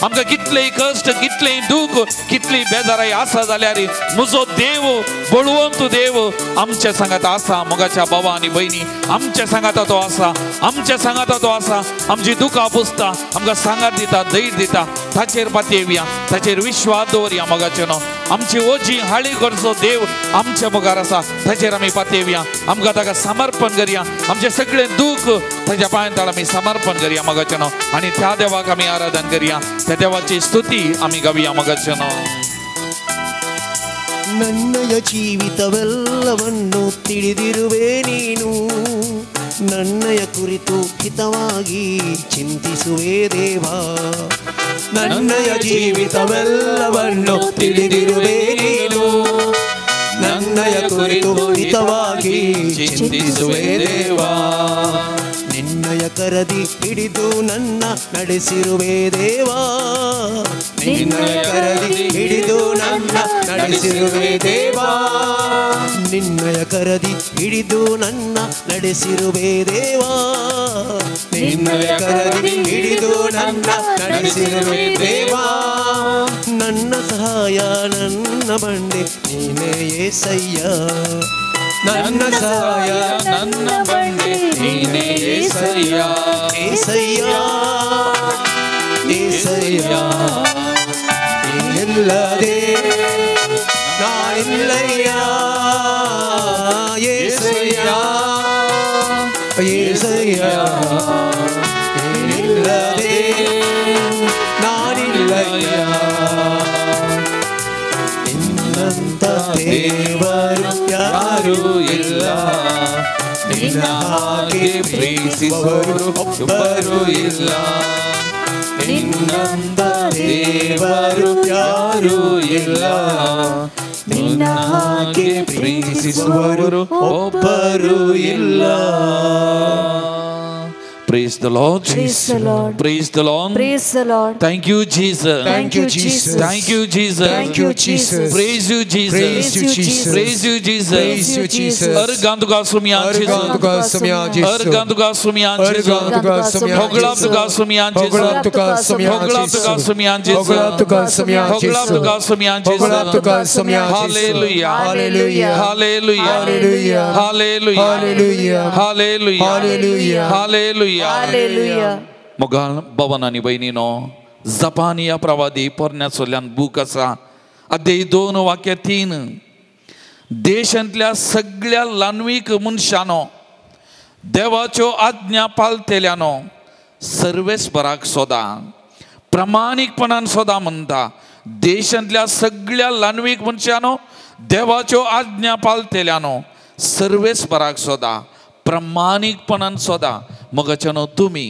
आमकां कितलें कश्ट कितलें दूख कितली बेजाराय आसा जाल्यार म्हजो देव बळवंत देव आमच्या सांगात आसा. मोगाच्या बाबा आनी भयणी आमच्या सांगाता तो आसा आमच्या सांगाता तो आसा. आमची दुखां पुसता आमकां सांगात दिता धैर्य दिता. ताचेर पातयेवया ताचेर विश्वास दवरया. मोगाचे न्हू आमची ओजी हाळी करचो देव आमच्या मुखार आसा ताचेर आमी पातयेवया. आमकां ताका समर्पण करया आमचें सगळें दूख ताच्या पांयां आमी समर्पण करया. मोगाचे न्हू आनी त्या देवाक आमी आराधन करया त्या देवाची स्तुती आमी गावया. मोगाचे न्हू ನನ್ನಯ ಜೀವಿತವೆಲ್ಲವನ್ನು ತಿಳಿದಿರುವೆ ನೀನು. ನನ್ನಯ ಕುರಿತು ಹಿತವಾಗಿ ಚಿಂತಿಸುವೆ ದೇವಾ. ನನ್ನಯ ಜೀವಿತವೆಲ್ಲವನ್ನು ತಿಳಿದಿರುವೆ ನೀನು. ನನ್ನಯ ಕುರಿತು ಹಿತವಾಗಿ ಚಿಂತಿಸುವೆ ದೇವಾ. ನಿನ್ನಯ ಕರದಿ ಹಿಡಿದು ನನ್ನ ನಡೆಸಿರುವೆ ದೇವಾ. ನಿನ್ನಯ ಕರದಿ ಹಿಡಿದು ನನ್ನ ನಡೆಸಿರುವೆ ದೇವಾ. ನಿನ್ನಯ ಕರದಿ ಹಿಡಿದು ನನ್ನ ನಡೆಸಿರುವೆ ದೇವಾ. ನಿನ್ನಯ ಕರದಿ ಹಿಡಿದು ನನ್ನ ನಡೆಸಿರುವೆ ದೇವಾ. ನನ್ನ ಸಹಾಯ ನನ್ನ ಬಂಡೆ ನೀನೇ ಏಸಯ್ಯ. ನನ್ನ ಸಹಾಯ ನನ್ನ ಬಂಡೆ ನೀನೇ ಏಸಯ್ಯ. ಏಸಯ್ಯ ಏಸಯ್ಯ ನೀನಿಲ್ಲದೆ ನಾನಿಲ್ಲಯ್ಯ. ಏಸಯ್ಯ ಏಸಯ್ಯ ನಾನಿಲ್ಲಯ್ಯ, ನೀನಿಲ್ಲದೆ ನಾನಿಲ್ಲಯ್ಯ. ನಿನ್ನಂತ ದೇವರು ಯಾರೂ ಇಲ್ಲ, ನಿನ್ನ ಹಾಗೆ ಪ್ರೀತಿಸುವವರು ಒಬ್ಬರೂ ಇಲ್ಲ. ನಿನ್ನಂತ ದೇವರು ಯಾರೂ ಇಲ್ಲ, ನಿನ್ನ ಹಾಗೆ ಪ್ರೀತಿಸುವವರು ಒಬ್ಬರೂ ಇಲ್ಲ. Praise the Lord. Praise the Lord. Praise the Lord. Praise the Lord. Thank you, Jesus. Thank you, Jesus. Thank you, Jesus. Thank you, Jesus. Praise you, Jesus. Praise you, Jesus. Praise you, Jesus. Praise you, Jesus. अर्गांतुका सुमिया Jesus. अर्गांतुका सुमिया Jesus. होगळांतुका सुमिया Jesus. होगळांतुका सुमिया Jesus. होगळांतुका सुमिया Jesus. Hallelujah. Hallelujah. Hallelujah. Hallelujah. Hallelujah. Hallelujah. Hallelujah. Hallelujah. Hallelujah. Hallelujah. मोगाल भवन आनी भयणीनो, जपानिया प्रवादी पोरण्या सोल्यान book आसा, अध्याय 2 वाक्य 3. देशांतल्या सगळ्या ल्हानवीक मनशांनो, देवाच्यो आज्ञा पाळटेल्यानो सर्वेस्पराक सोदा, प्रामाणीकपणान सोदा म्हणटा. देशांतल्या सगळ्या ल्हानवीक मनशांनो, देवाच्यो आज्ञा पाळटेल्यानो सर्वेस्पराक सोदा, प्रामाणीकपणान सोदा. मगाच्यानो तुमी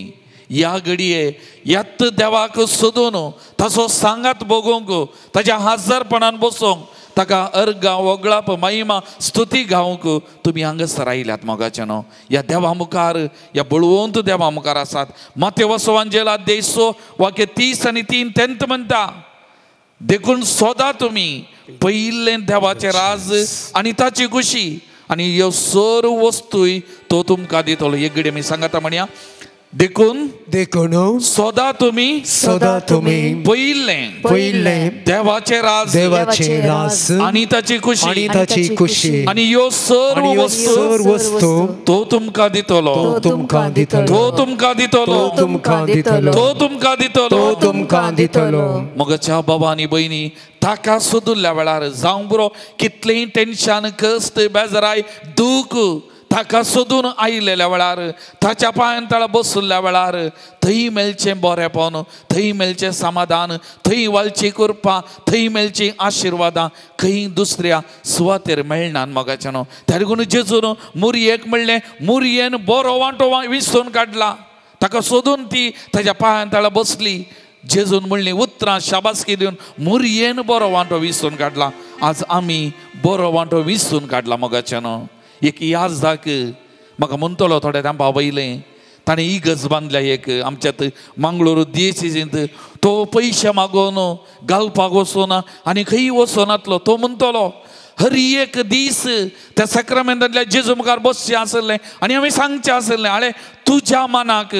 ह्या घडये यात देवाक सोदून ताचो सांगात भोगोवंक, ताच्या हजारपणान बसोवंक, ताका अर्गां वगळाप महिमा स्तुती गावंक तुमी हांगासर आयल्यात. मोगाच्यानो ह्या देवा मुखार, ह्या बळवंत देवा मुखार आसात. मातेव सुवांजेल अध्याय 6 वाक्य 30 आनी 3 तेंत म्हणटा, देखून सोदा तुमी पयलें देवाचें राज आनी ताची खुशी, आनी ह्यो सर्व वस्तूय तो तुमकां दितलो. एक घडये आमी सांगता म्हणया, देखून देखून सोदा तुमी, सोदा तुमी पयलें पयलें देवाचें राज, देवाचें राज आनी ताची खुशी, आनी ताची खुशी, आनी ह्यो सर्व वस्तू तो तुमकां दितलो, तो तुमकां दितलो, तो तुमकां दितलो, तो तुमकां दितलो, तो तुमकां दितलो, तो तुमकां दितलो. मगच्या बाबा आनी भयणी, ताका सोदुल्ल्या वेळार जावं बरो कितलेंय टेन्शन, कश्ट, बेजाराय, दूख ताका सोदून आयिल्ल्या वेळार, ताच्या पांयान तळा बसुल्ल्या वेळार थंय मेळचें बरेपण, थंय मेळचें समाधान, थंय वालची कृपा, थंय मेळची आशिर्वादां खंय दुसऱ्या सुवातेर मेळनात. मोगाच्यानो त्या लागून जेजून मुरयेक म्हणलें, मुरयेन बरो वांटो विसरून काडला. ताका सोदून ती ताच्या पांयान तळा बसली. जेजून म्हणली उतरां शाबासकी दिवन मुरयेन बरो वांटो विसरून काडला. आज आमी बरो वांटो विसरून काडला. मोगाच्यानो एक याजदाक म्हाका म्हणटलो थोड्या तेंपा वयलें, ताणें इगर्ज बांदल्या एक आमच्यात मंगळूर दियेसींत. तो पयशे मागोवन घालपाक वचोना आनी खंय वचोनातलो. तो म्हणटलो हर एक दीस त्या साक्रामेंतांतल्या जेजू मुखार बसचें आसलें आनी आमी सांगचें आसलें, आळे तुज्या मनाक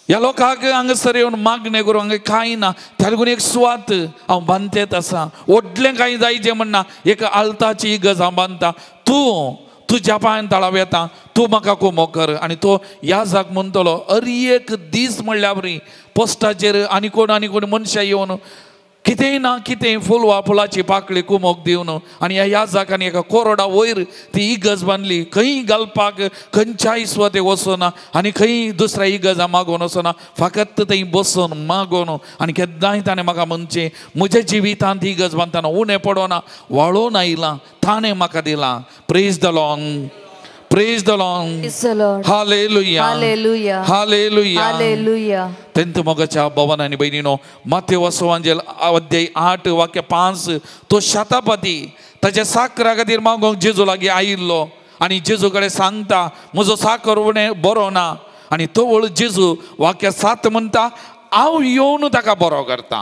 ह्या लोकांक हांगासर येवन मागणें करूं हांगा कांय ना, त्या लागून एक सुवात हांव बांदतेत आसा, व्हडलें कांय जायचें म्हणना, एक आल्ताची इगर्ज हांव बांदता, तूं तुज्या पांयान तळाव येता, तूं म्हाका कुमो कर. आनी तो याजाक म्हणटलो हर एक दीस म्हणल्या वरी पोस्टाचेर आनी कोण आनी कोण मनशां येवन कितेंय ना कितें फूल वा फुलाची पाकळी कुमोक दिवन आनी ह्या याजाक आनी एका कोरडा वयर ती इगर्ज बांदली. खंय घालपाक खंयच्याय सुवातेक वचना आनी खंय दुसऱ्या इगर्जा मागोवन वचना, फकत थंय बसून मागोवन. आनी केन्नाय ताणें म्हाका म्हणचें, म्हज्या जिवितांत इगर्ज बांदतना उणें पडोना, वाळोवन आयलां, ताणें म्हाका दिलां. Praise the Lord. Praise the Lord. Hallelujah. Hallelujah. Hallelujah. Hallelujah. तेंत मोगाच्या भवन आनी भयणीनो, मातेव सुवांजेल अध्याय 8 वाक्य 5, तो शतापती ताच्या साकरा खातीर मागोवंक जेजू लागीं आयिल्लो आनी जेजू कडेन सांगता, म्हजो साकर उणें बरो ना. आनी तवळ जेजू वाक्य 7 म्हणटा, हांव येवन ताका बरो करता,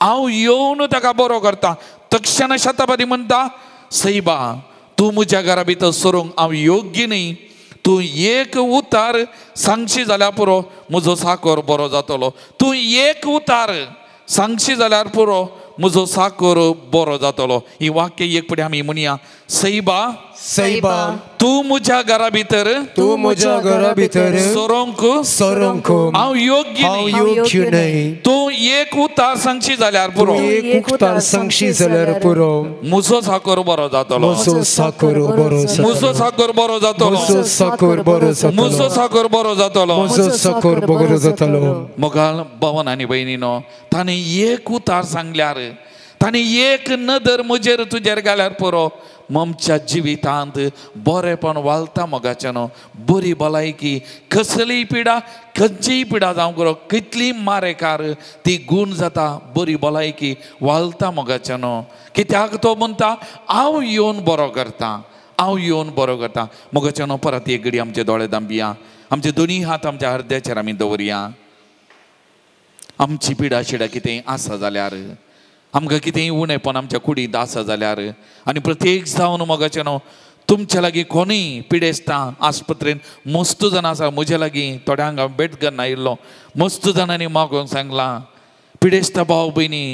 हांव येवन ताका बरो करता. तक्षण शतापती म्हणटा, सैबा तूं म्हज्या घरा भितर सरूंक हांव योग्य न्ही, तूं एक उतार सांगशी जाल्यार पुरो म्हजो साकर बरो जातलो, तूं एक उतार सांगशी जाल्यार पुरो म्हजो साकर बरो जातलो. ही वाक्य एक फुडें आमी म्हणया, सैबा सैबा तूं म्हज्या घरा भितर तूं म्हज्या घरा भितर सोरोंक सोरोंक हांव योग्य हांव योग्य न्हय तूं एक उतार सांगशी जाल्यार पुरो एक उतार सांगशी जाल्यार पुरो म्हजो साकर बरो जातलो म्हजो साकर बरो जातलो म्हजो साकर बरो जातलो म्हजो साकर बरो जातलो म्हजो साकर बरो जातलो म्हजो साकर बरो जातलो मोगाल भवन आनी भयणीनो ताणें एक उतार सांगल्यार ताणें एक नदर म्हजेर तुजेर घाल्यार पुरो आमच्या जिवितांत बरेपण वालता मोगाचें न्हू बरी भलायकी कसलीय पिडा खंयचीय पिडा जावंक पुरो कितली मारेकार ती गूण जाता बरी भलायकी वालता मोगाचें न्हू कित्याक तो म्हणटा हांव येवन बरो करता हांव येवन बरो करता मोगाचें न्हू परत एक घडी आमचे दोळे दांबया आमचे दोनी हात आमच्या हृदयाचेर आमी दवरया आमची पिडा शिडा कितें आसा जाल्यार आमकां कितेंय उणेपण आमच्या कुडींत आसा जाल्यार आनी प्रत्येक जावन मोगाचें न्हू तुमच्या लागीं कोणूय पिडेस्तां आस्पत्रेन मस्त जाणां आसा म्हज्या लागीं थोड्यांक हांव भेट घेवन आयिल्लो मस्त जाणांनी मागोवन सांगलां पिडेस्तां भाव भयणी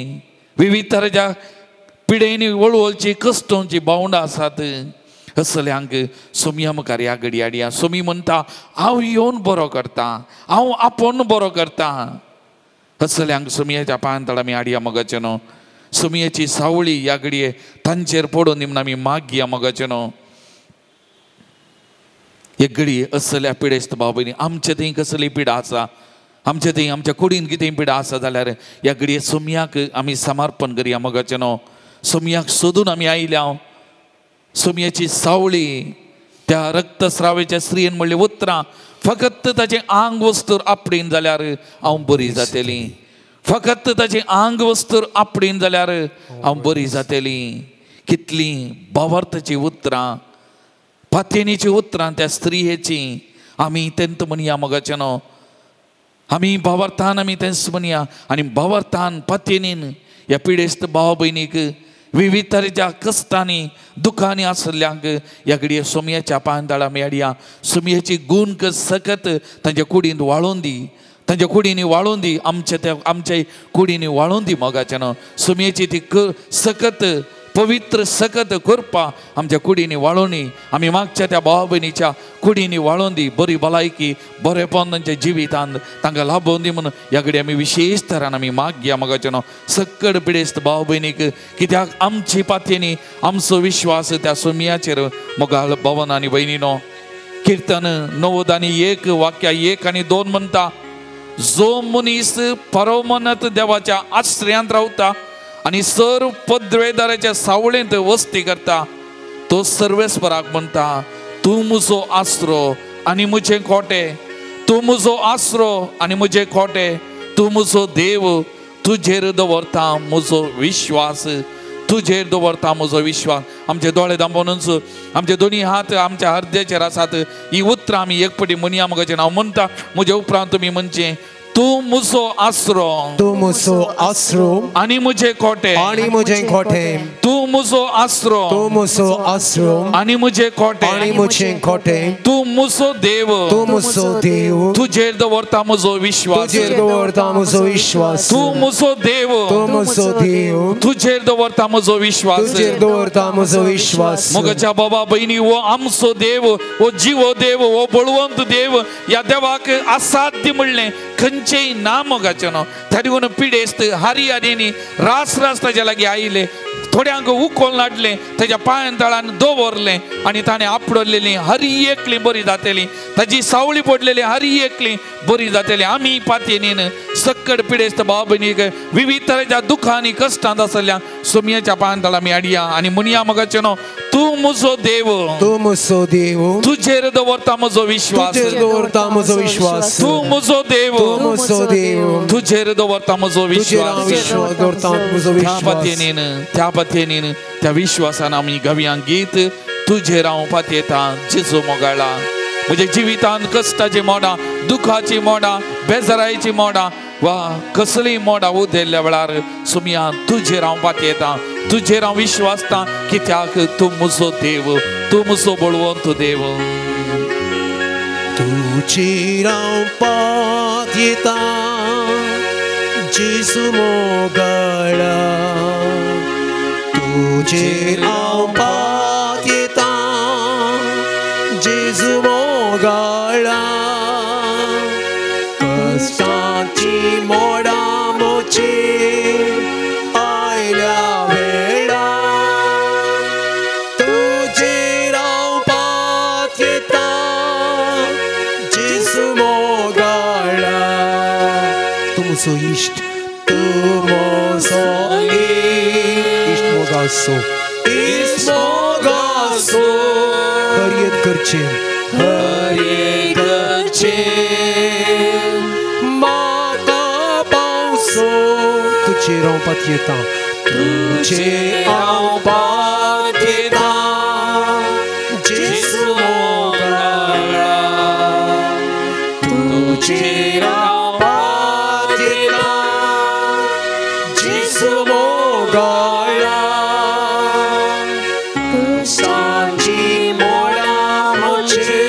विविध तरेच्या पिडेनी वळवळची कश्टोंची भावंडां आसात असल्यांक सोमया मुखार ह्या घडी हाडया सोमी म्हणटा हांव येवन बरो करता हांव आपोवन बरो करता असल्यांक सोमयाच्या पांयां आमी हाडया मोगाचें न्हू सोमयेची सावळी ह्या घडये तांचेर पडून दी म्हूण आमी मागया मोगाचें न्हू एक घडी असल्या पिडेस्त भाव भयणी आमचे थंय कसली पिडा आसा आमचे थंय आमच्या कुडीन कितें पिडा आसा जाल्यार ह्या घडये सोमयाक आमी समर्पण करया मोगाचें न्हू सोमयाक सोदून आमी आयल्या सोमयेची सावळी त्या रक्तस्रावेच्या स्त्रियेन म्हणली उतरां फकत ताचें आंग वस्तूर आपडीन जाल्यार हांव बरी जातली फकत ताचें आंग वस्तूर आपडीन जाल्यार हांव बरी जातली कितली भावार्थाची उतरां पातयेनीची उतरां त्या स्त्रियेची आमी तेंत म्हणया मोगाचें न्हू आमी भावार्थान आमी तेंच म्हणया आनी भावार्थान पातयेनीन ह्या पिडेस्त भाव भयणीक विविध तरेच्या कश्टांनी दुखांनी आसल्ल्यांक ह्या घडये सोमयाच्या पांयां आमी हाडया सोमयेची गूण सकत तांच्या कुडींत वाळोवन दी तांच्या कुडींनी वाळोवन दी आमच्या त्या आमच्या कुडींनी वाळोवन दी मोगाचें न्हू सोमयेची ती सकत पवित्र सकत करपा आमच्या कुडींनी वाळोवनी आमी मागच्या त्या भाव भयणीच्या कुडींनी वाळोवन दी बरी भलायकी बरेपण तांच्या जिवितांत तांकां लाभोवन दी म्हणून ह्या कडेन आमी विशेश तरान आमी मागया मोगाचें न्हू सक्कड पिडेस्त भाव भयणीक कित्याक आमची पातयेनी आमचो विश्वास त्या सोमयाचेर मोगाल भवन आनी भयणीनो किर्तन 91 वाक्या 1 आनी 2 म्हणटा जो मनीस परमनत देवाच्या आश्रयांत रावता आनी सर्व पदवेदाराच्या सावळेंत वस्ती करता तो सर्वेस्पराक म्हणटा तूं म्हजो आसरो आनी म्हजें खोटे तूं म्हजो आसरो आनी म्हजें खोटे तूं म्हजो देव तुजेर दवरता म्हजो विश्वास तुजेर दवरता म्हजो विश्वास आमचे दोळे दांबोनूच आमचे दोनी हात आमच्या हृदयाचेर आसात ही उतरां आमी एक पटी म्हणया मोगाचें हांव म्हणटा म्हज्या उपरांत तुमी म्हणचें तूं म्हजो आसरो तूं म्हजो आसरो आनी म्हजें खोटे आनी म्हजें खोटे तूं म्हजो आसरो तूं म्हजो आसरो आनी म्हजें खोटे आनी म्हजें खोटे तूं म्हजो देव तूं म्हजो देव तुजेर दवरता म्हजो विश्वास तुजेर दवरता म्हजो विश्वास तूं म्हजो देव तूं म्हजो देव तुजेर दवरता म्हजो विश्वास तुजेर दवरता म्हजो विश्वास मोगाच्या बाबा भयणी हो आमचो देव हो जिवो देव हो बळवंत देव ह्या देवाक असाध्य म्हणलें खंयचेय ना मोगाचें न्हू तरी पिडेस्त हारी हारींनी रास रास ताज्या लागीं आयले थोड्यांक उखोल हाडलें ताज्या पांयां तळान दवरलें आनी ताणें आपडलेली हरी एकली बरी जातली ताजी सावळी पडलेली हरी एकली बरी जातली आमी पातयेनीन सक्कड पिडेस्त भाव भयणीक विविध तरेच्या दुखांनी कश्टांत आसल्या सोमयाच्या पांयां तळां आमी हाडया आनी म्हणया मोगाचें न्हू तूं म्हजो देव तूं म्हजो देव तुजेर दवरता म्हजो विश्वास तुजेर दवरता म्हजो विश्वास तूं म्हजो देव तूं म्हजो देव तुजेर दवरता म्हजो विश्वास दवरता म्हजो त्या पातयेनीन त्या पातयेनीन त्या विश्वासान आमी गावया गीत तुजेर हांव पातयेता जेजू मोगाळा म्हज्या जिवितांत कश्टाची मोडां दुखाची मोडां बेजारायची मोडां वा कसलीय मोडां उदेल्ल्या वेळार सुमया तुजेर हांव पातयेता तुजेर हांव विश्वासता कित्याक तूं म्हजो देव तूं म्हजो बळवंत देव तुजेर हांव पातयेता जेजू मोगाळा तुजेर हांव पातयेता जेजू मोगाळा कश्टांची मोडा मोची आयल्या वेळा तुजेर हांव पातयेता जेजू मोगाळा तुमचो इश्ट तुमचो इश्ट मोगासो इश्ट मोगासो हर एक करचें हर एक करचें म्हाका पावसो तुजेर हांव पातयेता तुजेर हांव पातयेता जेजू मोगाळा तुजेर हांव पातयेता जेजू मोगाळा कश्टांची मोडा मोची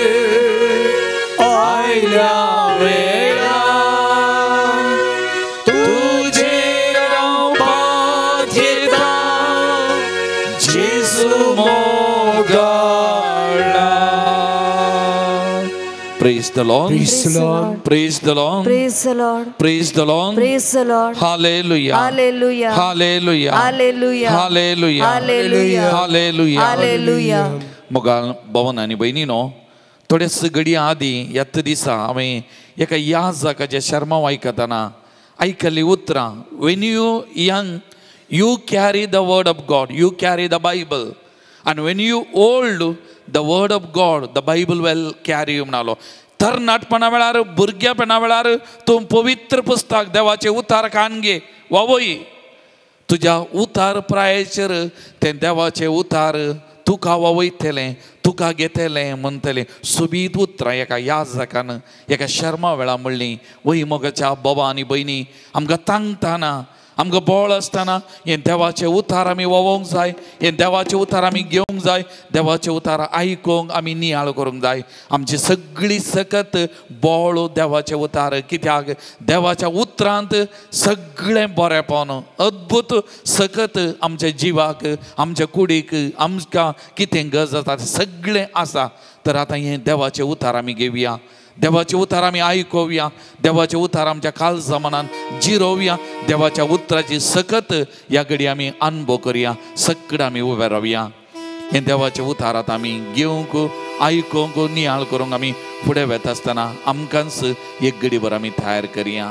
आयल्या वेळा तुजेर हांव पातयेता जेजू मोगाळा. Praise the Lord. Praise the Lord. Praise the Lord. Praise the Lord. Praise the Lord. Praise the Lord. Hallelujah. Hallelujah. Hallelujah. Hallelujah. Hallelujah. Hallelujah. Hallelujah. Hallelujah. मोगाल भवन आनी भयणीनो थोडेच घडये आदीं ह्याच दिसा हांवें एका याजकाचें शर्मांव आयकतना आयकल्लीं उतरां when you young you carry the word of God, you carry the Bible, and when you old the word of God, the Bible will carry you म्हणालो. तरणाटपणा वेळार भुरग्यापणा वेळार तूं पवित्र पुस्तक देवाचें उतार कान घे वावय तुज्या उतार प्रायेचेर तें देवाचें उतार तुका वावयतलें तुका घेतलें म्हणटलें. सोबीत उतरां एका याजकान एका शर्मा वेळा म्हणलीं. वय मोगाच्या बाबा आनी भयणी आमकां तांकतना आमकां बळ आसतना हें देवाचें उतार आमी वोवोंक जाय, हें देवाचें उतार आमी घेवंक जाय, देवाचें उतार आयकूंक आमी नियाळ करूंक जाय. आमची सगळी सकत बळ देवाचें उतार, कित्याक देवाच्या उतरांत सगळें बरेंपण अद्भुत सकत आमच्या जिवाक आमच्या कुडीक आमकां कितें गरज आसा तें सगळें आसा. तर आतां हें देवाचें उतार आमी घेवया, देवाचे उतार आमी आयकोवया, देवाचे उतार आमच्या काळजा मनान जिरोवया, देवाच्या उतराची सकत ह्या घडी आमी अनुभव करया. सगळें आमी उबे रावया, हें देवाचे उतारात आमी घेवंक आयकोंक नियाळ करूंक आमी फुडें वता आसतना आमकांच एक घडीभर आमी तयार करया.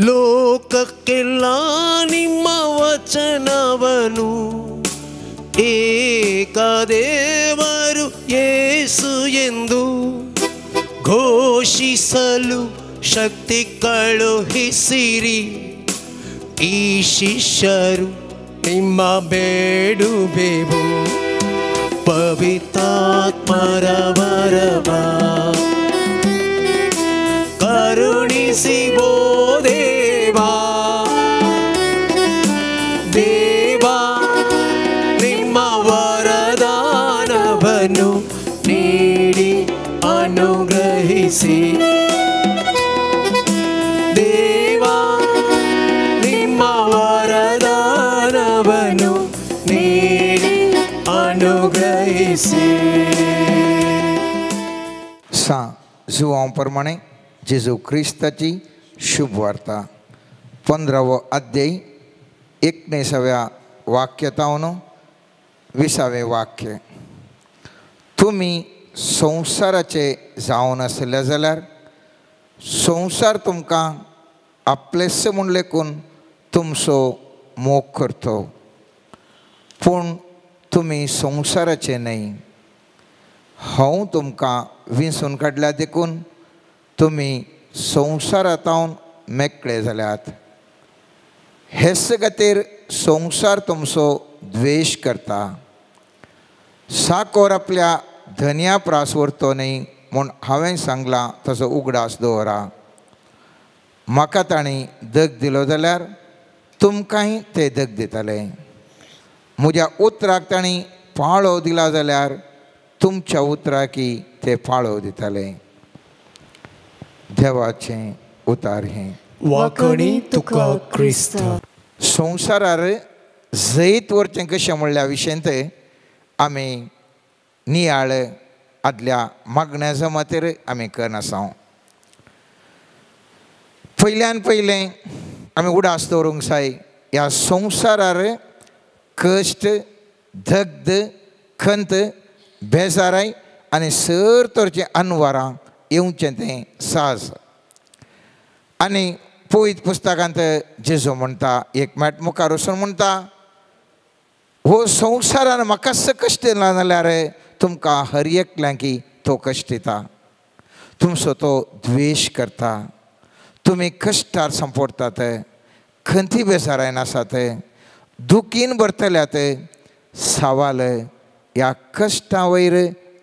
ಲೋಕಕ್ಕೆಲ್ಲ ನಿಮ್ಮ ವಚನವನು ಏಕದೇವರು ಯೇಸು ಎಂದು ಘೋಷಿಸಲು ಶಕ್ತಿ ಕಳುಹಿಸಿರಿ. ಈ ಶಿಷ್ಯರು ನಿಮ್ಮ ಬೇಡುವೆವು ಪವಿತ್ರಾತ್ಮರ ವರವ ಕರುಣಿಸಿಬೋ ದೇವಾ. ದೇವಾ ನಿಮ್ಮ ವರದಾನವನ್ನು ನೀಡಿ ಅನುಗ್ರಹಿಸಿ. ದೇವಾ ನಿಮ್ಮ ವರದಾನವನ್ನು ನೀಡಿ ಅನುಗ್ರಹಿಸಿ. सा जुवां प्रमाणे जेजू क्रिस्ताची शुभवार्ता 15वो अध्याय 19व्या वाक्यतावन 20वें वाक्य. तुमी संवसाराचे जावन आसले जाल्यार संवसार तुमकां आपलेस म्हूण लेखून तुमचो मोग करतो, पूण तुमी संवसाराचे न्हय. हांव तुमकां विंचून काडल्या देखून तुमी संवसारांत मेकळे जाल्यात. हेच खातीर संवसार तुमचो द्वेश करता. साकोर आपल्या धनया प्रास व्हरतो न्हय म्हूण हांवें सांगलां तसो उगडास दवरा. म्हाका तांणी दग दिलो जाल्यार तुमकांय ते दग दितले. म्हज्या उतराक तांणी पाळो दिला जाल्यार तुमच्या उतराकी ते पाळो दिताले. देवाचें उतार हें. वाकणी तुका क्रिस्ता. संवसारार जैत व्हरचें कशें म्हणल्या विशयांत आमी नियाळ आदल्या मागण्या जमातेर आमी करनासा. पयल्यान पयलें आमी उडास दवरूंक जाय ह्या संवसारार कश्ट, दग्ध, खंत, बेजाराय आनी सर तरेचीं अनवरां येवचें तें साज. आनी पवित्र पुस्तकांत जेजू म्हणटा, एक मॅट मुखार वचून म्हणटा, हो संवसारान म्हाका कश्ट दिला जाल्यार तुमकां हर एकल्यांकी तो कश्ट दिता, तुमचो तो द्वेश करता, तुमी कश्टार सांपडटात, खंती बेजारायन आसात, दुखीन भरतल्यात. सवाल ह्या कश्टां वयर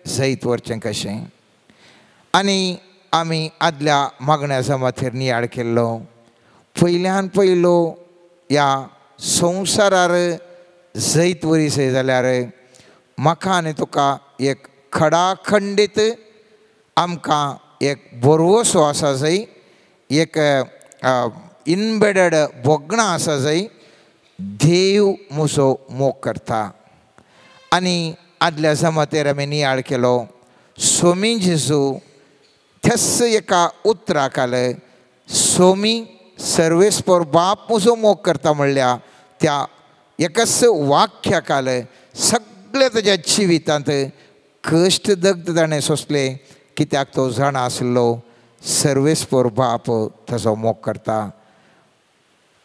जैत व्हरचें कशें? आनी आमी आदल्या मागण्या जमातेर नियाळ केल्लो. पयल्यान पयलो ह्या संवसारार जैत वरी जाल्यार म्हाका आनी तुका एक खडाखंडीत आमकां एक बरोसो आसा जाय, एक इनबेडड भोगणां आसा जाय, देव म्हजो मोग करता. आनी आदल्या जमातेर आमी नियाळ केलो. सोमी जेजू त्याच एका उतराक आले, सोमी सर्वेस्पर बाप म्हजो मोग करता म्हणल्या त्या एकाच वाक्याक आले सगळे ताज्या जिवितांत कश्ट दग्ध ताणें सोंसले, कित्याक तो जाणा आसलो सर्वेस्पर बाप ताजो मोग करता.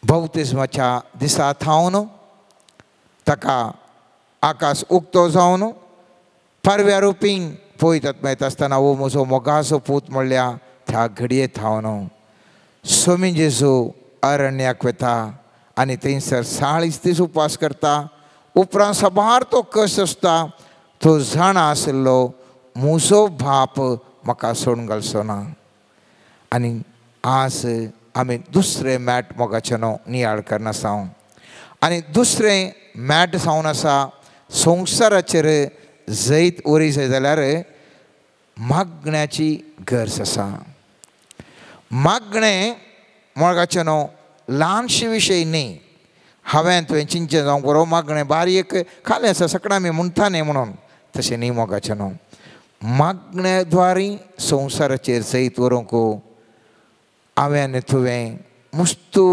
बौतिज्माच्या दिसा थावन ताका आकाश उक्तो जावन पारव्या रुपींग पळयतात मेळटा आसतना हो म्हजो मोगाचो पूत म्हणल्या त्या घडये थावन सोमी जेजू अरण्याक वता आनी थंयसर 40 दीस उपास करता. उपरांत साबार तो कश्ट आसता, तो जाणा आशिल्लो म्हजो बाप म्हाका सोडून घालचो ना. आनी आज आमी दुसरें मॅट मोगाचें न्हू नियाळ करनासा. आनी दुसरें मॅट जावन आसा संवसाराचेर जैत वरी जाय जाल्यार मागण्याची गरज आसा. मागणें मोगाचें न्हू ल्हानशी विशय न्ही. हांवें तुवें चिंचें जावंक बरो मागणें बारीक खालें आसा सगळें आमी म्हणटा न्ही म्हणून, तशें न्ही मोगाचें न्हू. मागण्या द्वारी संवसाराचेर जैत व्हरूंक हांवें आनी तुवें मुस्तू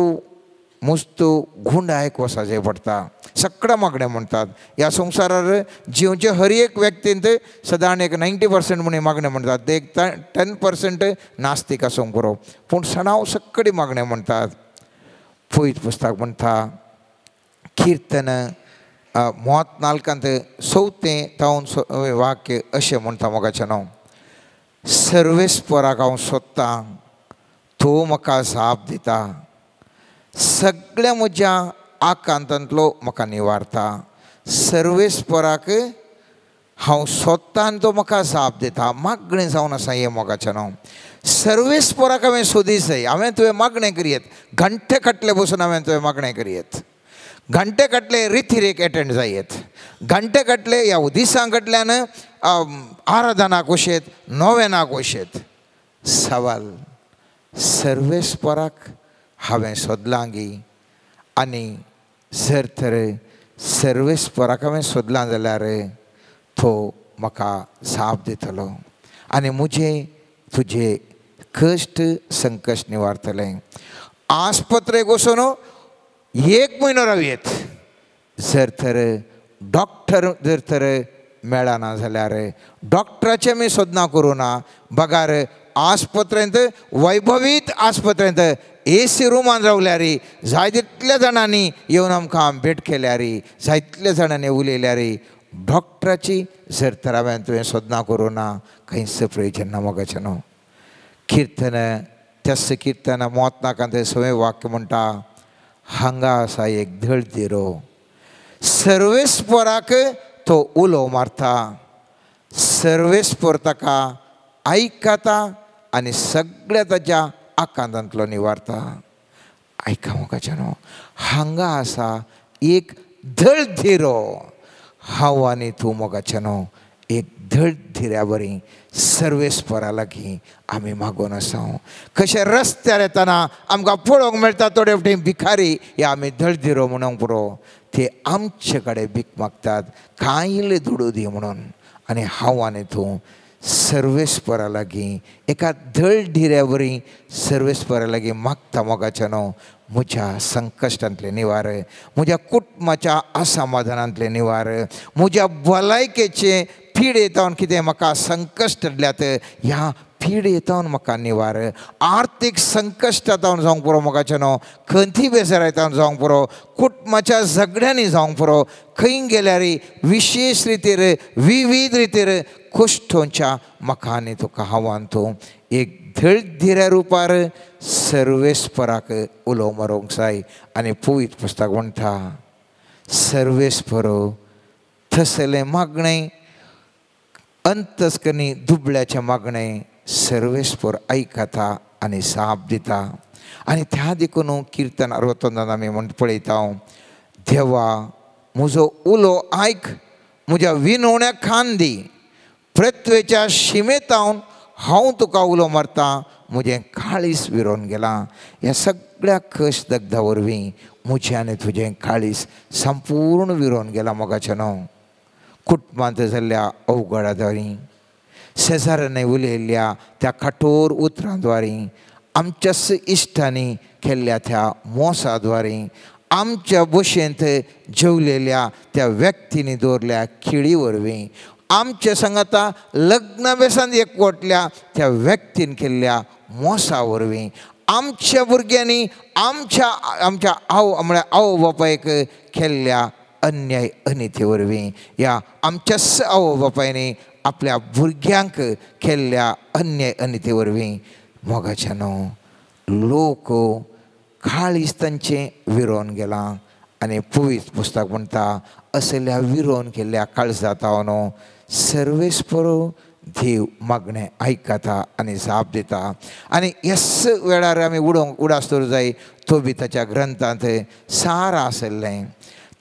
मुस्तू गुंडायक वचपाचें पडटा. सगळें मागणें म्हणटात ह्या संवसारार जिवचे हर एक व्यक्तींत सदांच एक 90% म्हण मागणें म्हणटात, ते एक 10% नास्तीक आसूंक पुरो, पूण सणाव सगळीं मागणें म्हणटात. पवित्र पुस्तक म्हणटा किर्तन मोत नालकांत चवथें तावन वाक्य अशें म्हणटा मोगाचें न्हू, सर्वेस्पराक हांव सोदतां तो म्हाका जाप दिता, सगळ्या म्हज्या आकांतांतलो म्हाका निवारता. सर्वेस्पराक हांव सोदतां आनी तो म्हाका जाप दिता. मागणें जावन आसा हें मोगाचें न्हू. सर्वेस्पराक हांवें सोदी जाय, हांवें तुवें मागणें करयेत, घंटे काटले बसून हांवें तुवें मागणें करयेत, घंटे काटले रिथिरेक एटेंड जायत, घंटे काटले ह्या दिसां कडल्यान आराधनाक वशेत, नोवेनाक वशेत. सवाल सर्वेस्पराक हांवें सोदलां गी, आनी जर तर सर्वेस्पराक हांवें सोदलां जाल्यार तो म्हाका जाप दितलो आनी म्हजें तुजें कश्ट संकश्ट निवारतलें. आस्पत्रेक वचून एक म्हयनो रावयेत, जर तर डॉक्टर जर तर मेळना जाल्यार डॉक्टराचें आमी सोदनां करूं ना, बगार आस्पत्रेंत वैभवीत आस्पत्रेंत एसी रुमान रावल्यार जाय तितल्या जाणांनी येवन आमकां भेट केल्यार, जाय तितल्या जाणांनी उलयल्यार डॉक्टराची जर तर हांवें तुवें सोदनां करूं ना खंयच प्रयोजन ना मोगाचें न्हू. किर्तन त्याच किर्तन मोत नाका तें सवें वाक्य म्हणटा, हांगा आसा एक दळदिरो, सर्वेस्पराक तो उलो मारता, सर्वेस्पर ताका आयकता आनी सगळ्या ताज्या आकांतांतलो निवारता. आयका मोगाचें न्हू, हांगा आसा एक धळधिरो. हांव आनी तूं मोगाचें न्हू एक धळधिऱ्या बरी सर्वेस्परा लागीं आमी मागून आसा. कशें रस्त्यार येतना आमकां पळोवंक मेळटा थोडे फावटी भिकारी या आमी धळधिरो म्हणूंक पुरो, ते आमचे कडेन भीक मागतात कांय इल्लें दुडू दी म्हणून. आनी हांव आनी तूं सर्वेस्परा लागीं एका धळधिऱ्या वरी सर्वेस्परा लागीं मागता मोगाचें न्हू म्हज्या संकश्टांतलें निवार, म्हज्या कुटुंबाच्या असमाधानांतलें निवार, म्हज्या भलायकेचें पिडेतावन कितें म्हाका संकश्ट हाडल्यात ह्या पिडेतावन म्हाका निवार, आर्थीक संकश्टांतावन जावंक पुरो मोगाचें न्हू, खंती बेजारांतावन जावंक पुरो, कुटुंबाच्या झगड्यांनी जावंक पुरो, खंय गेल्यार विशेश रितीर विविध रितीर कुश्टोंच्या म्हाका आनी तुका हांव तूं एक धळधिऱ्या रुपार सर्वेस्पराक उलो मारूंक जाय. आनी पवित्र पुस्तक म्हणटा सर्वेस्पर थसलें मागणें अंतस्कनी दुबळ्याचें मागणें सर्वेस्पर आयकता आनी जाप दिता. आनी त्या देखून किर्तन 69 आमी म्हण पळयता, देवा म्हजो उलो आयक, म्हज्या विनवण्याक खान दी, पृथ्वेच्या शिमेतावन हांव तुका उलो मारता, म्हजें काळीस विरोन गेलां. ह्या सगळ्या कश दग्धा वरवीं म्हजें आनी तुजें काळीस संपूर्ण विरोन गेलां मोगाचें न्हू. कुटुंबांत जाल्ल्या अवघडाद्वारी, शेजाऱ्यांनी उलयल्ल्या त्या कठोर उतरांद्वारी, आमच्याच इश्टांनी केल्ल्या त्या मोसाद्वारी, आमच्या भशेंत जेवलेल्या त्या व्यक्तींनी दवरल्या खिळी वरवीं, आमच्या सांगाता लग्न बेसान एकवटल्या त्या व्यक्तीन केल्ल्या मोसा वरवीं, आमच्या भुरग्यांनी आमच्या आमच्या आव म्हळ्यार आवय बापायक केल्ल्या अन्याय अनिती वरवीं, ह्या आमच्याच आवय बापायनी आपल्या भुरग्यांक केल्ल्या अन्याय अनिती वरवीं मोगाचें न्हू लोक काळीज तांचें विरोन गेलां. आनी पवित्र पुस्तक म्हणटा असल्या विरोन केल्ल्या काळजांत न्हू सर्वेस्पर देव मागणें आयकता आनी जाप दिता. आनी ह्याच वेळार आमी उडोवंक उडास दवरूंक जाय तोबिताच्या ग्रंथांत सारा आसलें,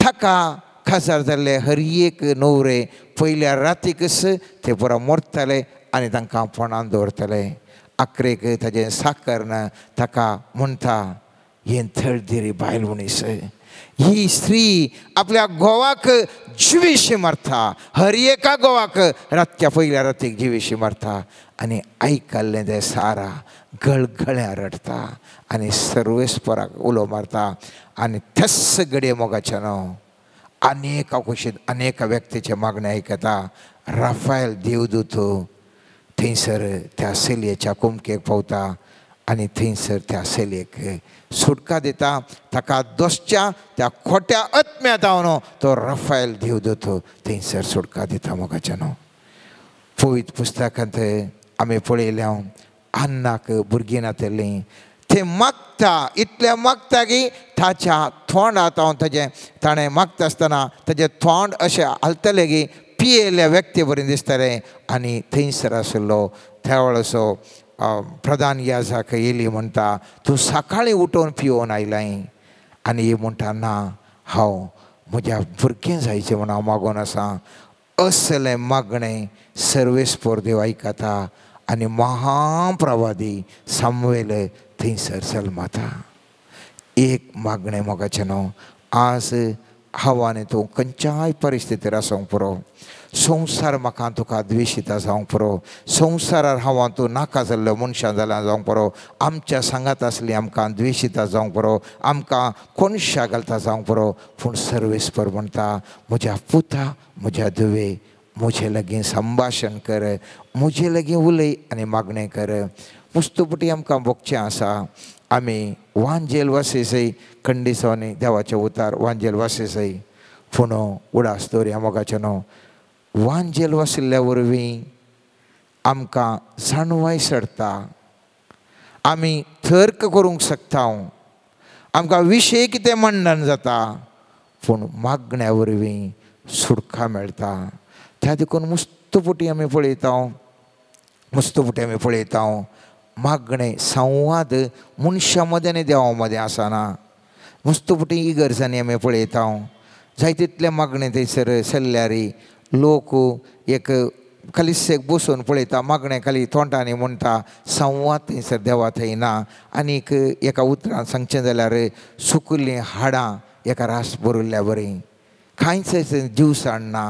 ताका खासार जाल्ले हर एक न्हवरे पयल्या रातीकच ते पुरा मरताले आनी तांकां फोंडान दवरताले. आखरेक ताजें साकरन ताका म्हणटा हें थळधिरी बायल मनीस, ही स्त्री आपल्या घोवाक जिवीशी मारता, हर एका घोवाक रातच्या पयल्या रातीक जिवीशी मारता. आनी आयकल्लें तें सारा गळगळ्या रडटा आनी सर्वेस्पराक उलो मारता. आनी त्याच घडये मोगाचें न्हू अनेका कुशीन अनेका व्यक्तीचें मागणें आयकता. राफायल देवदूत थंयसर त्या चलयेच्या कुमकेक पावता आनी थंयसर त्या चलयेक सुटका दिता. ताका दोसच्या त्या खोट्या आत्म्या जावन तो राफायल देवदूत थंयसर सुटका दिता मोगाचें न्हू. पवित्र पुस्तकांत आमी पळयल्या अन्नाक भुरगीं नातलीं, ते मागता इतलें मागता की ताच्या तोंडांत हांव ताजें ताणें मागता आसतना ताजें तोंड अशें हालतलें की पियेल्ल्या व्यक्ती बरें दिसतलें. आनी थंयसर आशिल्लो त्या वेळाचो प्रधान याजक येली म्हणटा तूं सकाळीं उठोवन पियोवन आयलाय. आनी ही म्हणटा ना, हांव म्हज्या भुरगें जायचें म्हूण हांव मागून आसा. असलें मागणें सर्वेस्पर देव आयकता आनी महाप्रवादी सामुएल थंयसर जल्मता. एक मागणें मोगाचें न्हू आज हांव आनी तूं खंयच्याय परिस्थितीर आसूंक पुरो, संवसार म्हाका तुका द्वेशिता जावंक पुरो, संवसारार हांव तूं नाका जाल्लो मनशां जाल्यार जावंक पुरो, आमच्या सांगात आसली आमकां द्वेशिता जावंक पुरो, आमकां कोनशा घालता जावंक पुरो, पूण सर्वेस्पर म्हणटा म्हज्या पुता म्हज्या धुवे म्हजे लागीं संभाशण कर, म्हजे लागीं उलय आनी मागणें कर. मुस्तुपटी आमकां भोगचें आसा. आमी वांजेल वासेसय खंडीसांनी देवाचें उतार वांजेल वासेसय पूण उडास दवरया मोगाचें न्हू वांजेल वाशिल्ल्या वरवीं आमकां जाणवाय सरता, आमी तर्क करूंक शकता, आमकां विशय कितें मंडन जाता, पूण मागण्या वरवीं सुटका मेळटा. त्या देखून मुस्तुपटी आमी पळयता, मुस्तुपटी आमी पळयता मागणें संवाद मनशां मदें आनी देवा मदें आसना. मुस्तुपटी इगर्जांनी आमी पळयता जाय तितलें मागणें थंयसर सरल्यार लोक एक कलिसेक बसून पळयता मागणें खाली तोंडांनी म्हणटा संवाद थंयसर देवा थंय ना आनीक एका उतरान सांगचें जाल्यार सुकुल्लीं हाडां एका रास भरिल्ल्या बरी कांयच जीवसाण ना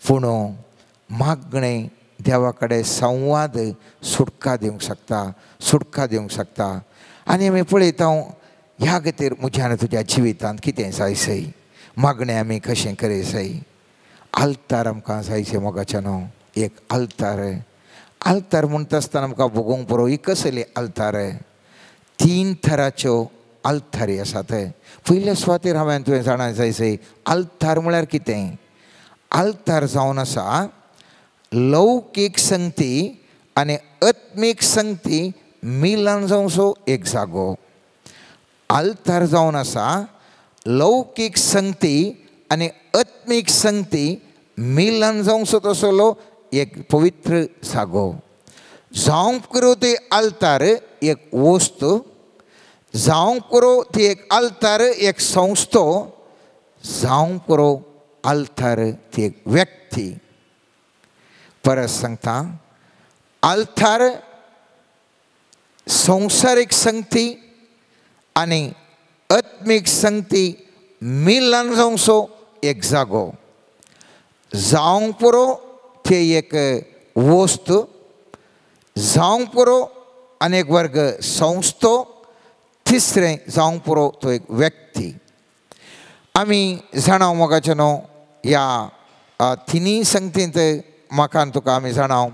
पूण मागणें देवा कडेन संवाद सुटका दिवंक शकता सुटका दिवंक शकता. आनी आमी पळयता ह्या खातीर म्हज्या आनी तुज्या जिवितांत कितें जायसय मागणें आमी कशें करीसय. आल्तार आमकां जायशें मोगाचें न्हू एक आल्तार आल्तार म्हणटा आसतना आमकां भोगूंक पुरो ही कसली आल्तार तीन थराच्यो आल्तारी आसात. पयल्या सुवातेर हांवें तुवें जाणा जायसय आल्तार म्हळ्यार कितें. आल्तार जावन आसा लौकीक संगती आनी आत्मीक संगती मिलन जावचो एक जागो. आल्तार जावन आसा लौकीक संगती आनी आत्मीक संगती मिलन जावचो तसलो एक पवित्र जागो. जावंक करूं ती आल्तार एक वस्तू जावंक करूं ती एक आल्तार एक संस्थो जावंक करूं आल्तार ती एक व्यक्ती. परत सांगता आल्तार संवसारीक संगती आनी आत्मीक संगती मिलन जावचो एक जागो. जावंक पुरो ते एक वस्तू जावंक पुरो आनी एक वर्ग संस्थो तिसरें जावंक पुरो तो एक व्यक्ती. आमी जाणा मोगाचें न्हू ह्या तिनूय संगतींत म्हाका आनी तुका आमी जाणा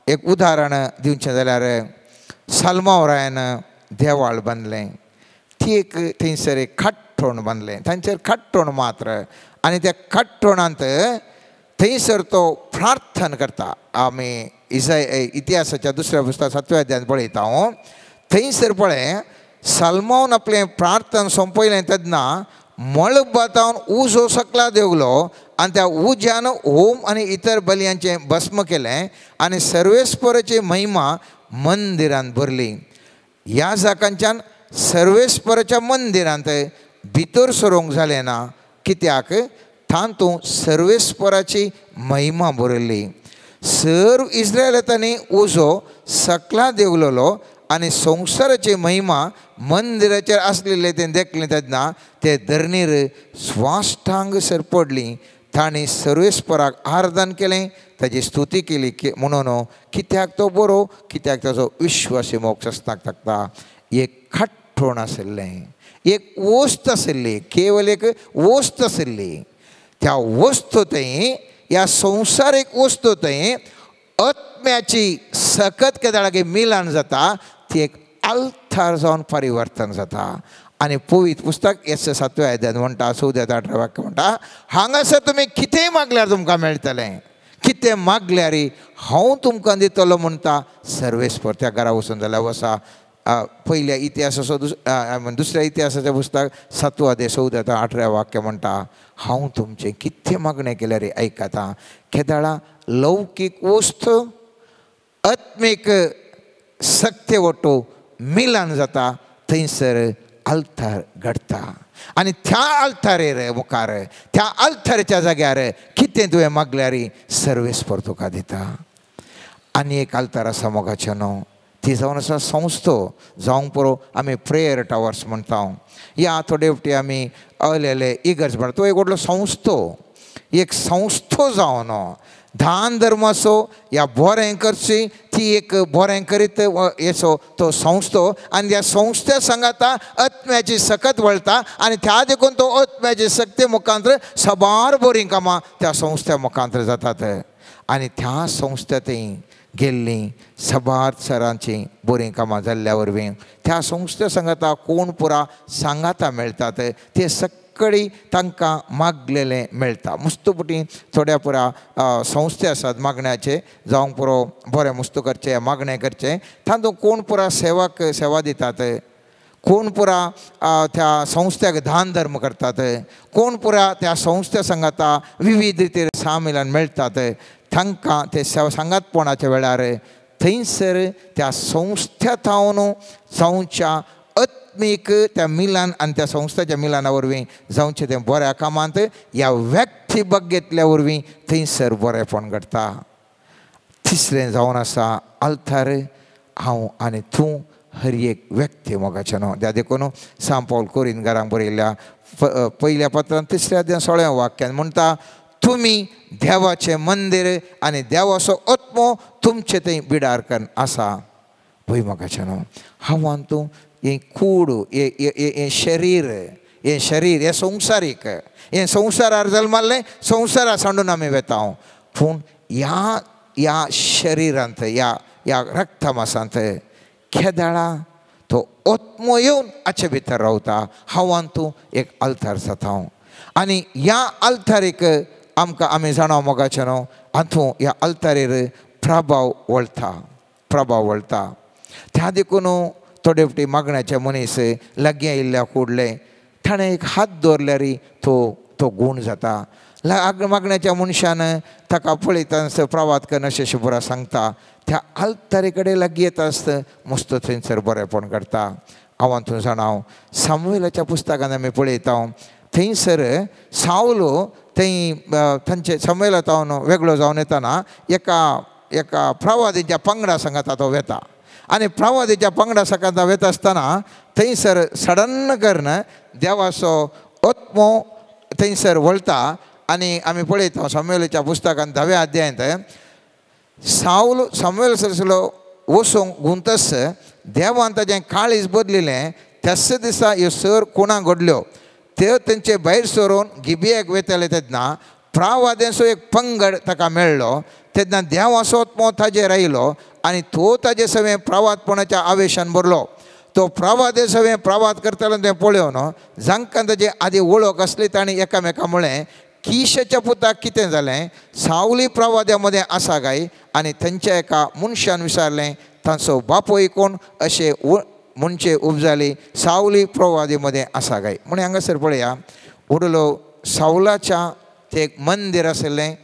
एक उदाहरण दिवचें जाल्यार साल्मांव रायान देवाळ बांदलें ती एक थंयसर एक खाट्टोण बांदलें तांचेर खाट्टोण मात्र आनी त्या खाट्टोणांत थंयसर तो प्रार्थना करता. आमी इसाय इतिहासाच्या दुसऱ्या पुस्तक सातव्या अध्यायांत पळयता हांव थंयसर पळय साल्मांवान आपलें प्रार्थना सोंपयलें तेन्ना मळबातावन उजो सकला देंवलो आनी त्या उज्यान होम आनी इतर बलयांचें भस्म केलें आनी सर्वेस्पराची महिमा मंदिरांत भरली. ह्या जाकांच्यान सर्वेस्पराच्या मंदिरांत भितर सरूंक जालें ना कित्याक तातूंत सर्वेस्पराची महिमा भरिल्ली. सर्व इस्रायलांनी उजो सकला देंवलेलो आनी संवसाराची महिमा मंदिराचेर आसलेले तें देखलें तेन्ना ते धरणीर स्वाष्टांग सर पडली. तांणी सर्वेस्पराक आराधन केलें ताजी स्तुती केली म्हणून कित्याक तो बरो कित्याक ताजो विश्वासी मोग सस्ताक थाकता. एक खाट्टोण आशिल्लें एक वस्त आशिल्ली केवल एक वस्त आशिल्ली त्या वस्तू थंय ह्या संवसारीक वस्तू थंय आत्म्याची सकत केदाळागे मिलन जाता ती एक आल्तार जावन परिवर्तन जाता. आनी पवित्र पुस्तक एस सातव्या अध्यायांत म्हणटा 14 18 वाक्य म्हणटा हांगासर तुमी कितेंय मागल्यार तुमकां मेळटलें कितें मागल्यार हांव तुमकां दितलो म्हणटा सर्वेस्पर. त्या घरा वचून जाल्यार वसा पयल्या इतिहासाचो दुसऱ्या इतिहासाच्या पुस्तक 7 अध्याय 14 18 वाक्य म्हणटा हांव तुमचें कितें मागणें केल्यार आयकता. केदाळा लौकीक वस्त आत्मीक सक्ते वट्टू मिलन जाता थंयसर आल्तार घडटा आनी त्या आल्तारेर मुखार त्या आल्ताराच्या जाग्यार कितें तुवें मागल्यार सर्वेस्पर तुका दिता. आनी एक आल्तार आसा मोगाचें न्हू ती जावन आसा संस्थो जावंक पुरो आमी प्रेयर टावर्स म्हणटा या थोडे फावटी आमी अलेले इगर्ज म्हणटा तो एक व्हडलो संस्थो एक संस्थो जावन दान धर्माचो या बरें करची ती एक बरें करीत येसो तो संस्थो आनी त्या संस्थे सांगाता आत्म्याची सकत वळटा आनी त्या देखून तो आत्म्याची शक्ती मुखांतर साबार बरीं कामां त्या संस्थ्या मुखांतर जातात. आनी त्या संस्थ्यांतय गेल्लीं साबार सरांचीं बरीं कामां जाल्ल्या वरवीं त्या संस्थे सांगाता कोण पुरा सांगाता मेळटात ते सगळी तांकां मागलेलें मेळटा. मुस्तुपटी थोड्या पुरा संस्थे आसात मागण्याचे जावंक पुरो बरें मुस्तू करचें मागणें करचें तातूंत कोण पुरा सेवाक सेवा दितात कोण पुरा त्या संस्थ्याक दान धर्म करतात कोण पुरा त्या संस्थ्या सांगाता विविध रितीर सामिलान मेळटात तांकां ते सांगातपणाच्या वेळार थंयसर त्या संस्थ्या थावन जावच्या आत्मीक आत्मीक त्या मिलान आनी त्या संस्थाच्या मिलाना वरवीं जावचें तें बऱ्या कामांत ह्या व्यक्ती बघेतल्या वरवीं थंयसर बरेंपण घडटा. तिसरें जावन आसा आल्तार हांव आनी तूं हर एक व्यक्ती मोगाचें न्हू. त्या देखून सांत पावल कोरिंतकारांक बरयल्ल्या पयल्या पत्रान तिसऱ्या अध्याय 16व्या वाक्यान म्हणटा तुमी देवाचें मंदीर आनी देवाचो आत्मो तुमचे थंय बिडार करून आसा. पळय मोगाचें न्हू हांव आनी तूं हें कूड हें शरीर हें शरीर हें संवसारीक हें संवसारार जल्माल्लें संवसारा सांडून आमी वेता पूण ह्या ह्या शरिरांत ह्या ह्या रक्तमासांत केदाळा तो आत्मो येवन हाचे भितर रावता. हांव आनी तूं एक आल्तार जाता आनी ह्या आल्तारीक आमकां आमी जाणा मोगाचें न्हू हातूं ह्या आल्तारीर प्रभाव वळटा प्रभाव वळटा. त्या देखून थोडे फावटी मागण्याचे मनीस लागीं आयिल्ल्या कुडले ताणें एक हात दवरल्यार तो तो गूण जाता. मागण्याच्या मनशान ताका पळयता आसतना प्रवाद करून अशें शुभरा सांगता त्या आल्तारी कडेन लागीं येता आसतना मस्त थंयसर बरेंपण करता. हांव तूं जाणा सामुएलाच्या पुस्तकान आमी पळयता थंयसर सावलो थंय थंयचे सामुएला तावन वेगळो जावन येतना एका एका प्रवादीच्या पंगडा सांगाता तो वेता आनी प्रवादीच्या पंगडा सांगाता वेता आसतना थंयसर सडन करून देवाचो आत्मो थंयसर वळटा आनी आमी पळयता सामुएलाच्या पुस्तकान 10व्या अध्यायांत सावल सामुएल सरसलो वचूंक गुंतस देवान ताजें काळीज बदलिलें. त्याच दिसा ह्यो सर कोणाक घडल्यो त्यो तेंचे भायर सरून गिबियाक वेताले तेन्ना प्रावाद्यांचो एक पंगड ताका मेळ्ळो तेन्ना देवाचो आत्मो ताजेर आयलो आनी तो ताजे सवें प्रवादपणाच्या आवेशान भरलो. तो प्रवादे सवें प्रवाद करतालो तें पळोवन जांकां ताजे आदी वळख आसली तांणी एकामेका म्हळें किशाच्या पुताक कितें जालें सावली प्रवाद्या मदें आसा काय. आनी थंयच्या एका मनशान विचारलें तांचो बापूय कोण अशें म्हणचे उपजाली सावली प्रवादी मदें आसा काय. म्हण हांगासर पळया उडलो सावलाच्या तें एक मंदीर आशिल्लें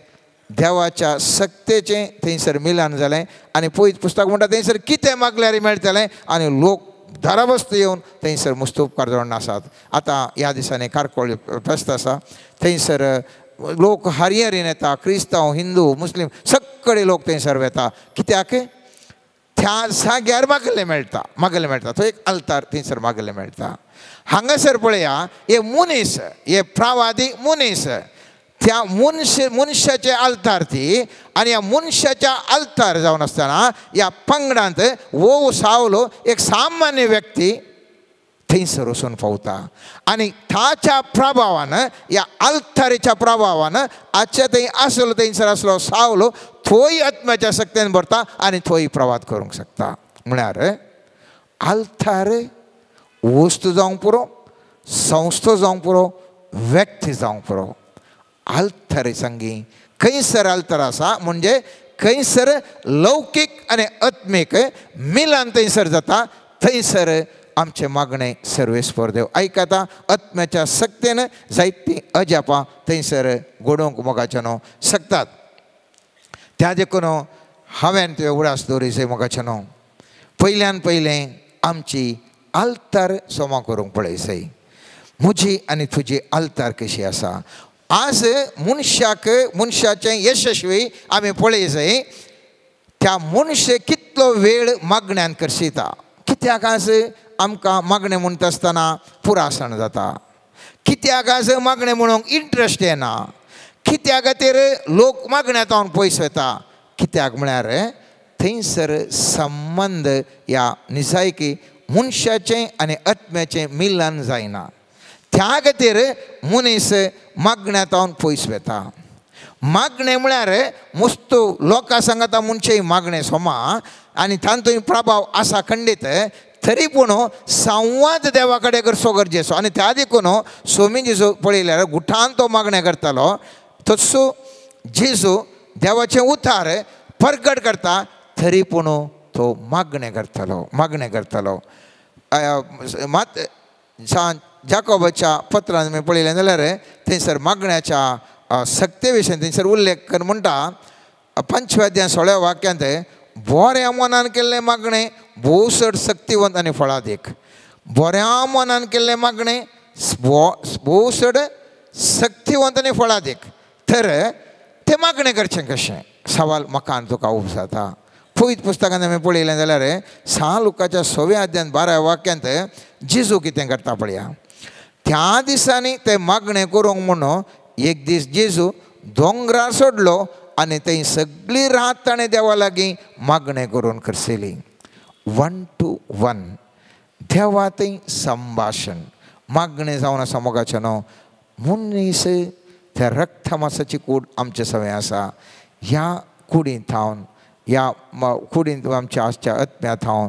देवाच्या सक्तेचें थंयसर मिलान जालें आनी पयत पुस्तक म्हणटा थंयसर कितें मागल्यार मेळटलें आनी लोक धारावस्त येवन थंयसर मुस्त उपकार जावन आसात. आतां ह्या दिसांनी कारकोळ फेस्त आसा थंयसर लोक हरिहरीन येता क्रिस्तांव हिंदू मुस्लीम सगळे लोक थंयसर वेता कित्याक त्या जाग्यार मागले मेळटा मागले मेळटा तो एक आल्तार थंयसर मागले मेळटा. हांगासर पळया हे मनीस हे प्रवादी मनीस त्या मनशाचे आल्तार ती आनी ह्या मनशाच्या आल्तार जावन आसतना ह्या पंगडांत वो सावलो एक सामान्य व्यक्ती थंयसर वचून पावता आनी ताच्या प्रभावान ह्या आल्तारीच्या प्रभावान आजच्या थंय आसलो थंयसर आसलो सावलो थंय आत्म्याच्या शक्तीन भरता आनी थंय प्रवाद करूंक शकता. म्हळ्यार आल्तार वस्तू जावंक पुरो संस्था जावंक पुरो व्यक्ती जावंक पुरो. आल्तारी सांगी खंयसर आल्तार आसा म्हणजे खंयसर लौकीक आनी आत्मीक मिलान थंयसर जाता थंयसर आमचें मागणें सर्वेस्पर देव आयकता. आत्म्याच्या सक्तेन जायतीं अजापां थंयसर घडोवंक मोगाचें न्हू शकतात. त्या देखून हांवें त्यो उडास दवरिसे मोगाचें न्हू पयल्यान पयलें आमची आल्तार सोमा करूंक पळयसय म्हजी आनी तुजी आल्तार कशी आसा. आज मनशाक मनशाचें यशस्वी आमी पळयसय त्या मनशे कितलो वेळ मागण्यान करशिता कित्याक आज आमकां मागणें म्हणटा आसतना पुरासण जाता कित्याक आज मागणें म्हणूंक इंट्रस्ट येना कित्या खातीर लोक मागण्यांत पयस वता कित्याक म्हळ्यार थंयसर संबंद ह्या निजायकी मनशाचें आनी आत्म्याचें मिलन जायना. त्या खातीर मनीस मागण्यांत पयस वता. मागणें म्हळ्यार मुस्त लोकां सांगता मनशे मागणें सोमा आनी तातूंत प्रभाव आसा खंडीत तरी पूण संवाद देवा कडेन करचो गरजेचो. आनी त्या देखून स्वामी जेजू पळयल्यार गुठान तो मागणें करतालो तसो जेजू देवाचें उतार परगट करता तरी पूण तो मागणें करतालो मागणें करतालो. मात जाकोबाच्या पत्रान आमी पळयलें जाल्यार थंयसर मागण्याच्या सक्ते विशयी थंयसर उल्लेख कर म्हणटा 5व्या अध्याय 16व्या वाक्यांत बऱ्या मनान केल्लें मागणें भोव चड सक्तिवंत आनी फळादीक. बऱ्या मनान केल्लें मागणें भोव चड शक्तिवंत आनी फळादीक. तर तें मागणें करचें कशें सवाल म्हाका आनी तुका उब जाता. पवित्र पुस्तकांत आमी पळयलें जाल्यार 6 लुकाच्या 6व्या अध्यायांत 12व्या वाक्यांत जेजू कितें करता पळया. त्या दिसांनी ते मागणें करूंक म्हणून एक दीस जेजू दोंगरार सोडलो आनी थंय सगळी रात ताणें देवा लागीं मागणें करून खर्चली. 1 to 1 देवा थंय संभाशण मागणें जावन आसा मोगाचें न्हू. मनीस त्या रक्तमासाची कूड आमचे सवें आसा. ह्या कुडींत थावन ह्या कुडींत आमच्या आसच्या आत्म्या थावन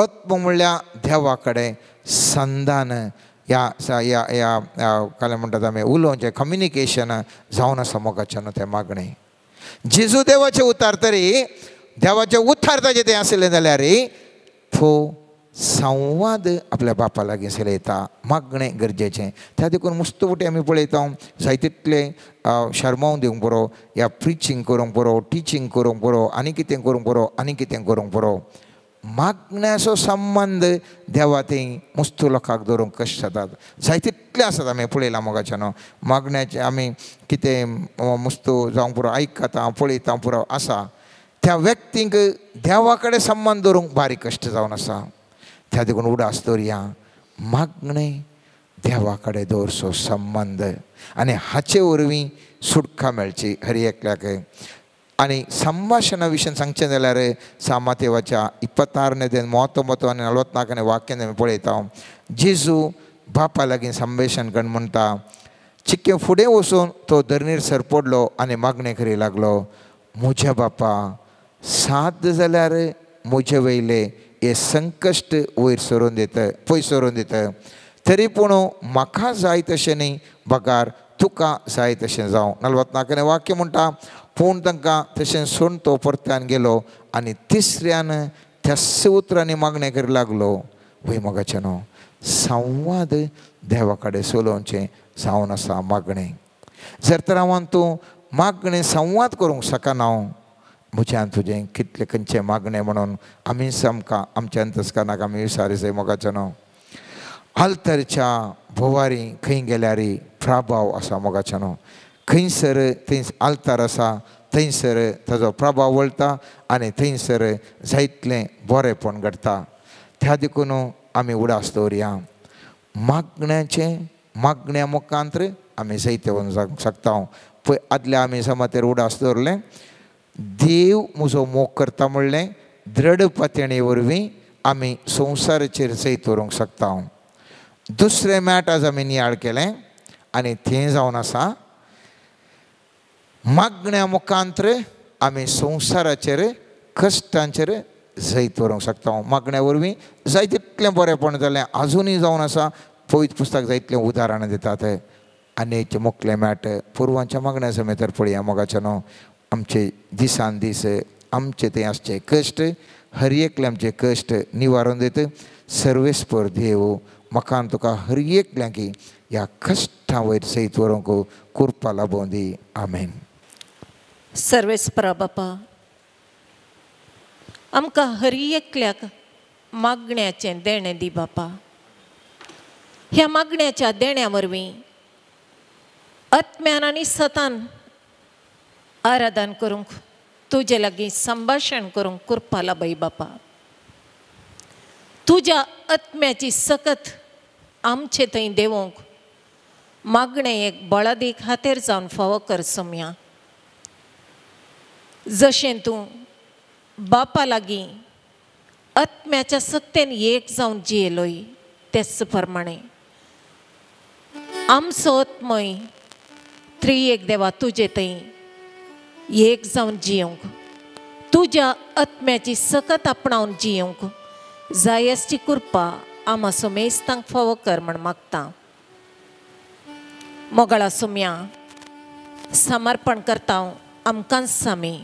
आत्म म्हणल्यार देवा कडेन संधान ह्या ह्या ह्या काय म्हणटात आमी उलोवचें कम्युनिकेशन जावन आसा मोगाचें न्हू तें मागणें. जेजू देवाचें उतार तरी देवाचें उतार ताजें तें आशिल्लें जाल्यार तो संवाद आपल्या बापा लागीं चलयता. मागणें गरजेचें. त्या देखून मुस्त फुटी आमी पळयता जाय तितलें शर्माव दिवंक बरो या प्रिचींग करूंक बरो टिचींग करूंक बरो आनी कितें करूंक बरो आनी कितें करूंक बरो. मागण्याचो संबंद देवा थंय मुस्त लोकांक दवरूंक कश्ट जातात. जाय तितलें आसात आमी पळयलां मोगाचें न्हू. मागण्याचें आमी कितें मुस्त जावंक पुरो आयकता पळयता पुरो आसा. त्या व्यक्तींक देवा कडेन संबंद दवरूंक बारीक कश्ट जावन आसा. त्या देखून उडास दवरया मागणें देवा कडेन दवरचो संबंद आनी हाचे वरवीं सुटका मेळची हर एकल्याक. आनी संभाशणा विशयान सांगचें जाल्यार सामातेवाच्या 26 39 आनी 44 वाक्यान आमी पळयता. जेजू बापा लागीं संभाशण करून म्हणटा चिक्के फुडें वचून तो धरणीर सरपडलो आनी मागणें करी लागलो, म्हज्या बापा साद जाल्यार म्हजे वयले हे संकश्ट वयर सरून दिता पयस सरून दिता, तरी पूण म्हाका जाय तशें न्ही बगार तुका जाय तशें जावं. 44 वाक्य म्हणटा पूण तांकां तशें सोडून तो परत्यान गेलो आनी तिसऱ्यान त्याच उतरांनी मागणें करी लागलो. वय मोगाचें न्हू संवाद देवा कडेन चलोवचें जावन आसा मागणें. जर तर हांव तूं मागणें संवाद करूंक शकना म्हज्यान तुजें कितलें खंयचें मागणें म्हणून आमी सामकां आमच्या अंतस्करणाक आमी विसारी मोगाचें न्हू. आल्तरच्या भोवारी खंय गेल्यार प्रभाव आसा मोगाचें न्हू. खंयसर थंय आल्तार आसा थंयसर ताजो प्रभाव वळटा आनी थंयसर जायतलें बरेंपण घडटा. त्या देखून आमी उडास दवरया मागण्याचें मागण्या मुखांतर आमी जैत वचूंक शकता. पळय आदल्या आमी समातेर उडास दवरलें देव म्हजो मोग करता म्हणलें दृढ पातयणे वरवीं आमी संवसाराचेर जैत व्हरूंक शकता. दुसरें मॅट आज आमी नियाळ केलें आनी तें जावन आसा मागण्या मुखांतर आमी संवसाराचेर कश्टांचेर जैत व्हरूंक शकता. मागण्या वरवीं जाय तितलें बरेंपण जालें आजुनूय जावन आसा. पवित्र पुस्तक जाय तितलें उदाहरणां दितात. आनी एक मुखलें मॅट पुर्वांच्या मागण्या समेत पळया मोगाचें न्हू. आमचे दिसान दीस आमचे थंय आसचे कश्ट हर एकले आमचे कश्ट निवारून दित सर्वेस्पर देव म्हाका तुका हर एकल्याक ह्या कश्टां वयर सयत व्हरूंक कृपा लाबोवं दी. आमेन. सर्वेस्परा बापा आमकां हर एकल्याक मागण्याचें देणें दी बापा. ह्या मागण्याच्या देण्या वरवीं आत्म्यान आनी सतान आराधन करूंक तुजे लागीं संभाशण करूंक कृपा लाबय बापा. तुज्या आत्म्याची सकत आमचे थंय देवोंक मागणें एक बळादीक हातेर जावन फावो कर सोम्या. जशें तूं बापा लागीं आत्म्याच्या सक्तेन एक जावन जियेलोय तेच प्रमाणे आमचो आत्मय त्रिएक देवा तुजे थंय एक जावन जियोंक तुज्या आत्म्याची सकत आपणावन जियोंक जाय आसची कृपा आमा सोमेस्तांक फावो कर म्हण मागता. मोगाळा सोम्या समर्पण करता आमकांच आमी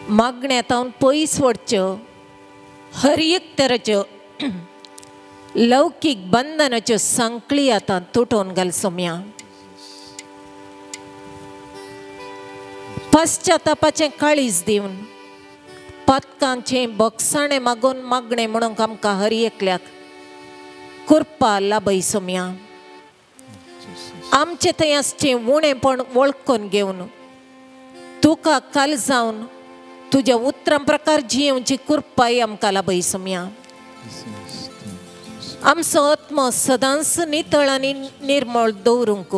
मागण्यांत पयस वडच्यो हर एक तरेच्यो लौकीक बंधनाच्यो सांकळी आतां तुटोवन घाल सोम्या. पश्चातापाचें काळीज दिवन पातकांचें बोगसाणें मागून मागणें म्हणूंक आमकां हर एकल्याक कृपा लाभय सोम्या. आमचे थंय आसचें उणेपण वळखून घेवन तुका काल जावन तुज्या उतरां प्रकार जियेवची कृपाय आमकां लाभय सोम्या. आमचो आत्मो सदांच नितळ आनी निर्मळ दवरूंक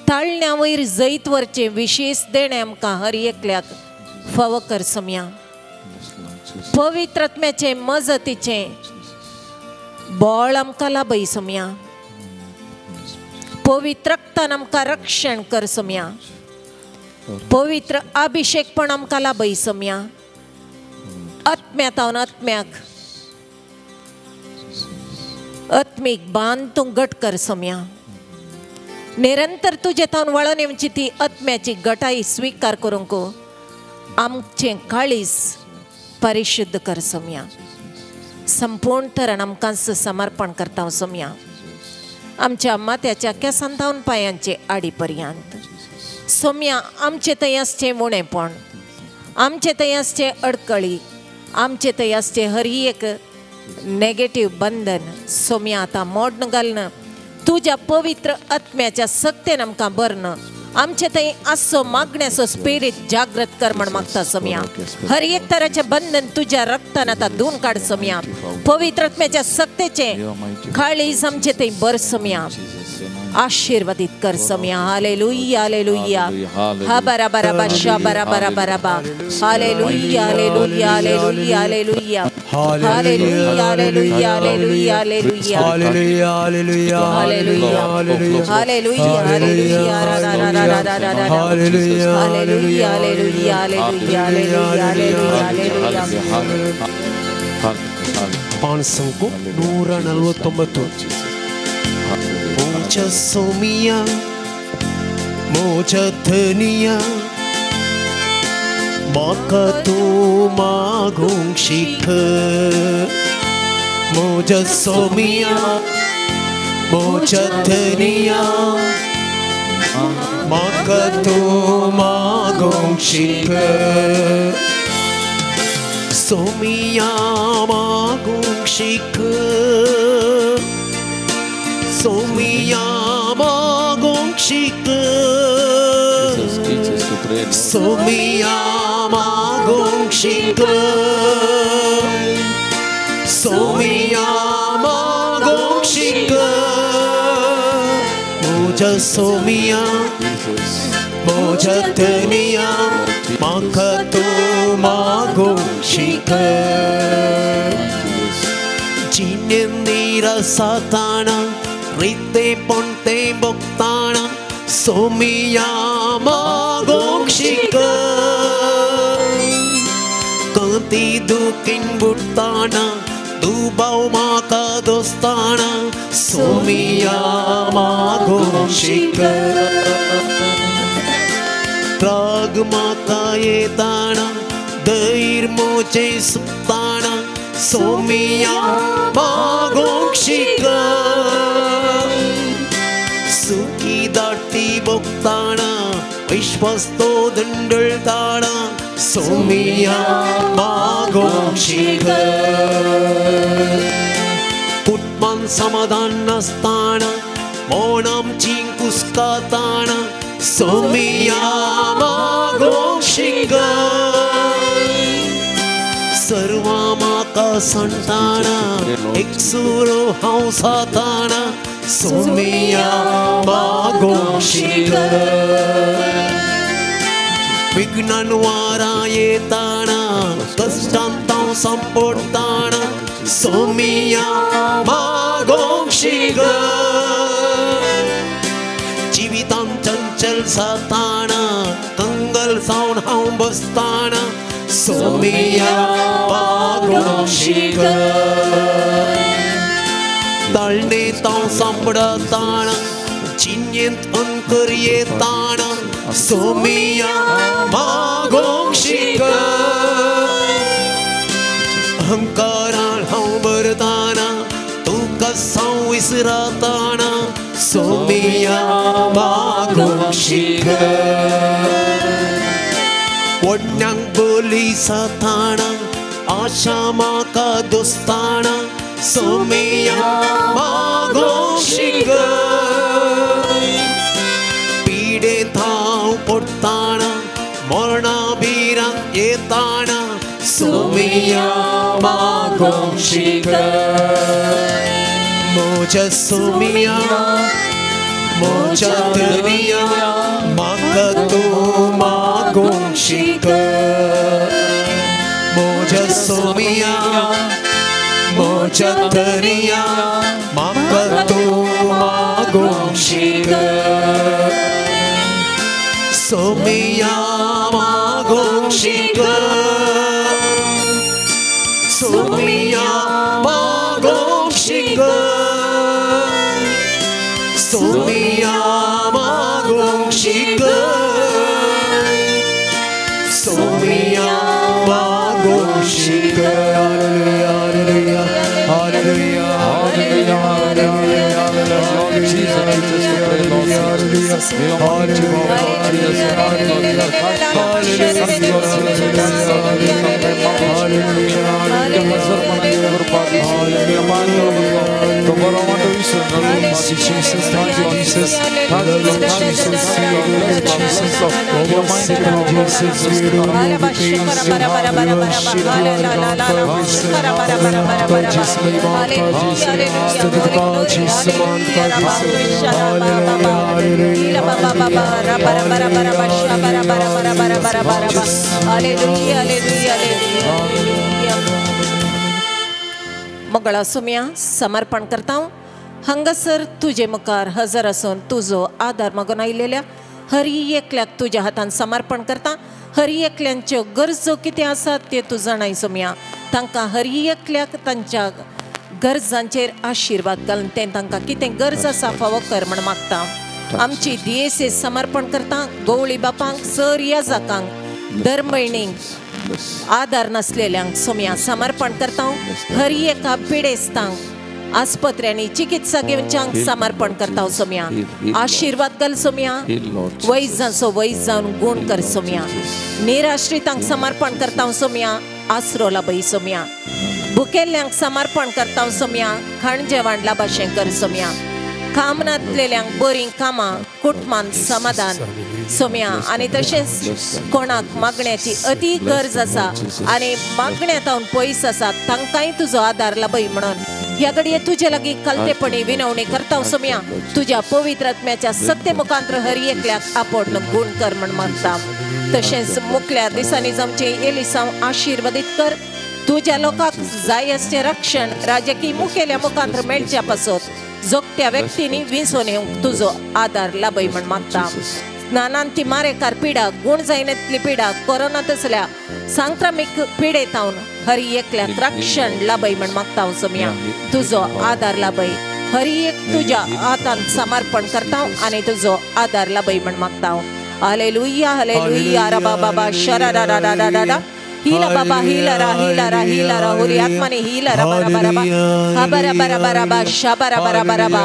ताळण्या वयर जैत वरचें विशेश देणें आमकां हर एकल्याक फावो कर सोम्या. पवित्र आत्म्याचें मजतीचें बळ आमकां लाभय सोम्या. पवित्र रक्तान आमकां रक्षण कर सोम्या. पवित्र अभिषेक पण आमकां लाभय सोम्या. आत्म्या तावन आत्म्याक आत्मीक बांद तूं घट कर सोम्या. निरंतर तुजे तावन वळून येवची ती आत्म्याची गटाई स्विकार करूंक आमचें काळीज परिशुद्ध कर सोम्या. संपूर्ण तरान आमकां समर्पण करता सोम्या. आमच्या माथ्याच्या केंसान तावन पांयांचे आडी पर्यंत सोम्या आमचे थंय आसचें उणेपण, आमचे थंय आसचें अडकळी, आमचे थंय आसचें हर एक नेगेटीव बंधन सोम्या आतां मोडन घालना तुज्या पवित्र आत्म्याच्या सक्तेन आमकां भरन आमचे थंय आसचो मागण्याचो स्पिरीट जागृत कर म्हण मागता सोम्या. हर एक तराचें बंधन तुज्या रक्तान आतां धुवन काड सोम्या. पवित्र आत्म्याच्या सक्तेचें काळीज आमचे थंय भर सोम्या. आशीर्वादित कर सोम्या. हालेलुया हालेलुया हा बरा बरा बा शा बरा बरा बरा बा. Hallelujah hallelujah hallelujah hallelujah hallelujah hallelujah hallelujah hallelujah hallelujah hallelujah hallelujah रा रा रा रा रा रा hallelujah hallelujah hallelujah hallelujah hallelujah hallelujah. 549. मोजा सोमिया मोजा धनिया म्हाका तूं मागूंक शिक. मोजा सोमिया मोजा धनिया म्हाका तूं मागूंक शिक. सोमिया मागूंक शिक. सोमिया मागूंक शिक. सोमिया मागूंक शिक. सोमिया मागूंक शिक. मोजा सोमिया मोजा धनिया म्हाका तूं मागूंक शिक. जिणेन निरासाताना रिते पोंते भोगताना सोमिया मागूंक शिक. कंती दुखीन बुडटाना दुबाव म्हाका दोस्ताना सोमिया मागूंक शिक. राग म्हाका येताना धैर्य म्हजें सुकताना सोमिया मागूंक शिक. सुखी दाटी भोगताना विश्वास तो दंडळताना सोमिया मागूंक शिक. कुटुंबान समाधान नासताना मोन आमची कुस्काताना सोमिया मागूंक शिक. सर्वां म्हाका सांडटाना एकसुरो हांव जाताना सोमिया मागूंक शिक. विघ्नान वारां येताना कश्टांत हांव सांपडटाना सोमिया मागूंक शिक. जिवितान चंचल जाताना कंगल जावन हांव बसताना सोमिया मागूंक शिक. ताळणे तांव सांपडटाना जिणेंत अंतर येताना सोमिया मागूंक शिक. अहंकारान हांव भरताना तुका हांव विसरताना सोमिया मागूंक शिक. वडण्यांक बोली साथाणा आशा म्हाका दोस्ताणा सोमिया मागो शिकय पिडे थाव पडताणा मरणा बिरां येताणा सोमिया मागो शिकय मोजा सोमिया मोजा धनिया म्हाका तूं मागूंक शिकय मोजा सोमिया मोजा धनिया म्हाका तूं मागूंक शिकय सोमिया मागूंक शिकय सोमिया मागूंक शिकय सोमिया मागूंक शिकय सोमिया मागूंक शिकय. Hallelujah, hallelujah, hallelujah, hallelujah, Lord Jesus, Jesus, we pray, Lord Jesus. We almighty God, Lord Jesus, Mangala Saumya समर्पण करता हांगासर तुजे मुखार हजर आसून तुजो आदार मागून आयिल्ल्या हरी एकल्याक तुज्या हातान समर्पण करता. हरी एकल्यांच्यो गरजो कितें आसात ते तूं जाणाय सोम्या. तांकां हरी एकल्याक तांच्या गरजांचेर आशिर्वाद घालून तें तांकां कितें गरज आसा फावो कर म्हण मागता. आमची दियेसे समर्पण करता गवळी बापांक सर याजाकांक धर्मभयणींक आदार नासलेल्यांक सोम्या समर्पण करता. हरी एका पिडेस्तांक आस्पत्र्यांनी चिकित्सा घेवच्यांक समर्पण करता सोम्या. आशिर्वाद घाल सोम्या. वैजांचो वैज जावन गूण कर सोम्या. निराश्रितांक समर्पण करता सोम्या. आसरो लाभय सोम्या. भुकेल्ल्यांक समर्पण करता सोम्या. खाण जेवण लाभाशें कर सोम्या. काम नासलेल्यांक बरीं कामां कुटुंबान समाधान सोम्या. आनी तशेंच कोणाक मागण्याची अती गरज आसा आनी मागण्यांत पयस आसा तांकांय तुजो आदार लाभय म्हणून ह्या घडये तुजे लागीं कलतेपणी विनवणी करता सोम्या. तुज्या पवित्र आत्म्याच्या सत्य मुखांत्र हर एकल्याक आपोवन गूण कर म्हण मागता. तशेंच मुखल्या दिसांनी जावचें एलिसांव आशिर्वादीत कर. तुज्या लोकांक जाय आसचें रक्षण राजकीय मुखेल्या मुखांत्र मेळच्या पासत जोगत्या व्यक्तींनी विंचोवन येवंक तुजो आदार लाभय म्हण मागता. नानांती मारेकार पिडा गूण जायनातली पिडा कोरोना तसल्या सांक्रमीक पिडेतावन हरी एकल्याक रक्षण लाभय म्हण मागता सोम्या. तुजो आदार लाभय. हरी एक तुज्या हातान समर्पण करता आनी तुजो आदार लाभय म्हण मागता. हालेलुया हालेलुया रबा बाबा शरा रा रा रा रा हीला बाबा हीला रा हीला रा हीला रा होली आत्माने हीला रा बरा बरा बा हा बरा बरा बरा बा शा बरा बरा बरा बा.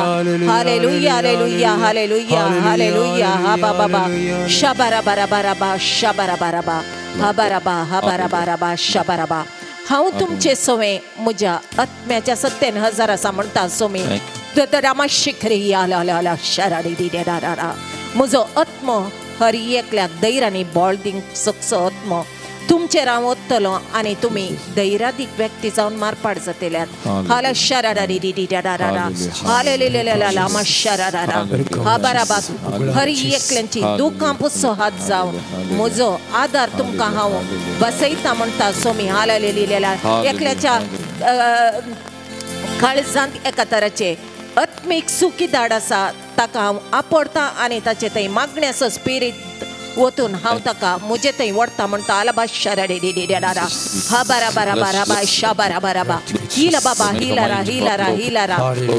हालेलुया हालेलुया हालेलुया हालेलुया हा बाबा बा शा बरा बरा बरा बा शा बरा बरा बा हा बरा बा हा बरा बरा बा शा बरा बा. हांव तुमचे सोवे म्हज्या आत्म्याच्या सत्तेन हजार आसा म्हणटा सोमी रामा शिखरी आला आला शराडी दी रा रा. म्हजो आत्मो हर एकल्याक धैर्यानी बळ दिवंक सकचो आत्मो तुमचेर हांव वतलो आनी तुमी धैर्यादीक व्यक्ती जावन मारपाट जातल्यात. हाल शरारा री री रा रा हालेलेलेला शरारा हा बराबर. हर एकल्यांची दुखां पुसो हात जावन म्हजो आदार तुमकां हांव बसयता म्हणटा सोमी. हालेलेलेला एकल्याच्या काळजांत एका तराचे आत्मीक सुखी धाड आसा ताका हांव आपडता आनी ताचे थंय मागण्याचो स्पिरीट वतून हांव ताका म्हजे थंय वडता म्हणटा. आलाबा शराडे डी डी रा हा बारा बारा बारा बा शा बारा बारा बा हिला बाबा हिला रा हिला रा हिला रा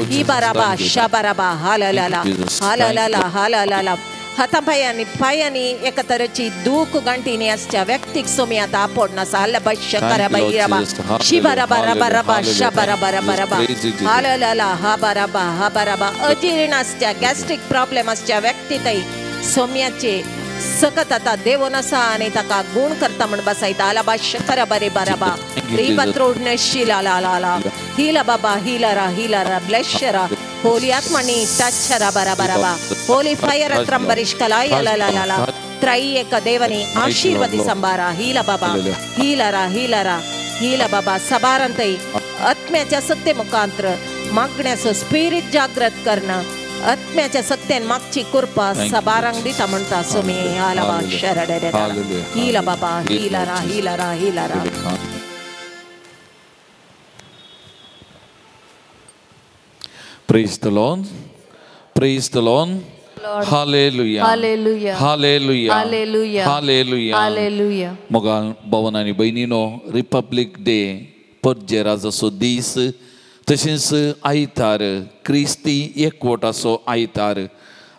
ही बारा बा शा बारा बा हाला ला ला हाला ला ला हाला ला ला. हाता पायांनी पायांनी एका तरेची दूख गांठीनी आसच्या व्यक्तीक सोमी आतां आपोड आसा. आला शकारा बा हिरा बा शिबा राबा राबा राबा शबा राबा राबा राबा हाला ला ला हा बारा बा हा बारा बा. अजीर्ण आसच्या गॅस्ट्रीक प्रॉब्लेम आसच्या व्यक्ती थंय सोम्याचे सकत आता देवोन आसा आनी ताका गुण करता म्हण बसायता आलाबा शकरा बरे बाराबा रिपत्रोडने शिला ला ला ला हिला बाबा हिला रा हिला रा ब्लेशरा होली आत्मनी टचरा बारा बाराबा होली फायर त्रंबरिश कलाय ला ला ला ला त्रैएक देवनी आशीर्वदी संभारा हिला बाबा हिला रा हिला रा हिला बाबा सबारंतई आत्म्याच्या सत्ते मुखांतर मागण्याचो स्पिरिट जागृत करणं आत्म्याच्या सत्तेन मागची कृपा सबारांक दिता म्हणता सुमी आलाबा शरड हिला बाबा हिला रा हिला रा हिला रा. Praise the Lord. Praise the Lord. Hallelujah. Hallelujah. Hallelujah. Hallelujah. Hallelujah. Hallelujah. मोगाल भवन आनी भयणीनो रिपब्लीक डे परजेराजाचो दीस तशेंच आयतार क्रिस्ती एकवटाचो आयतार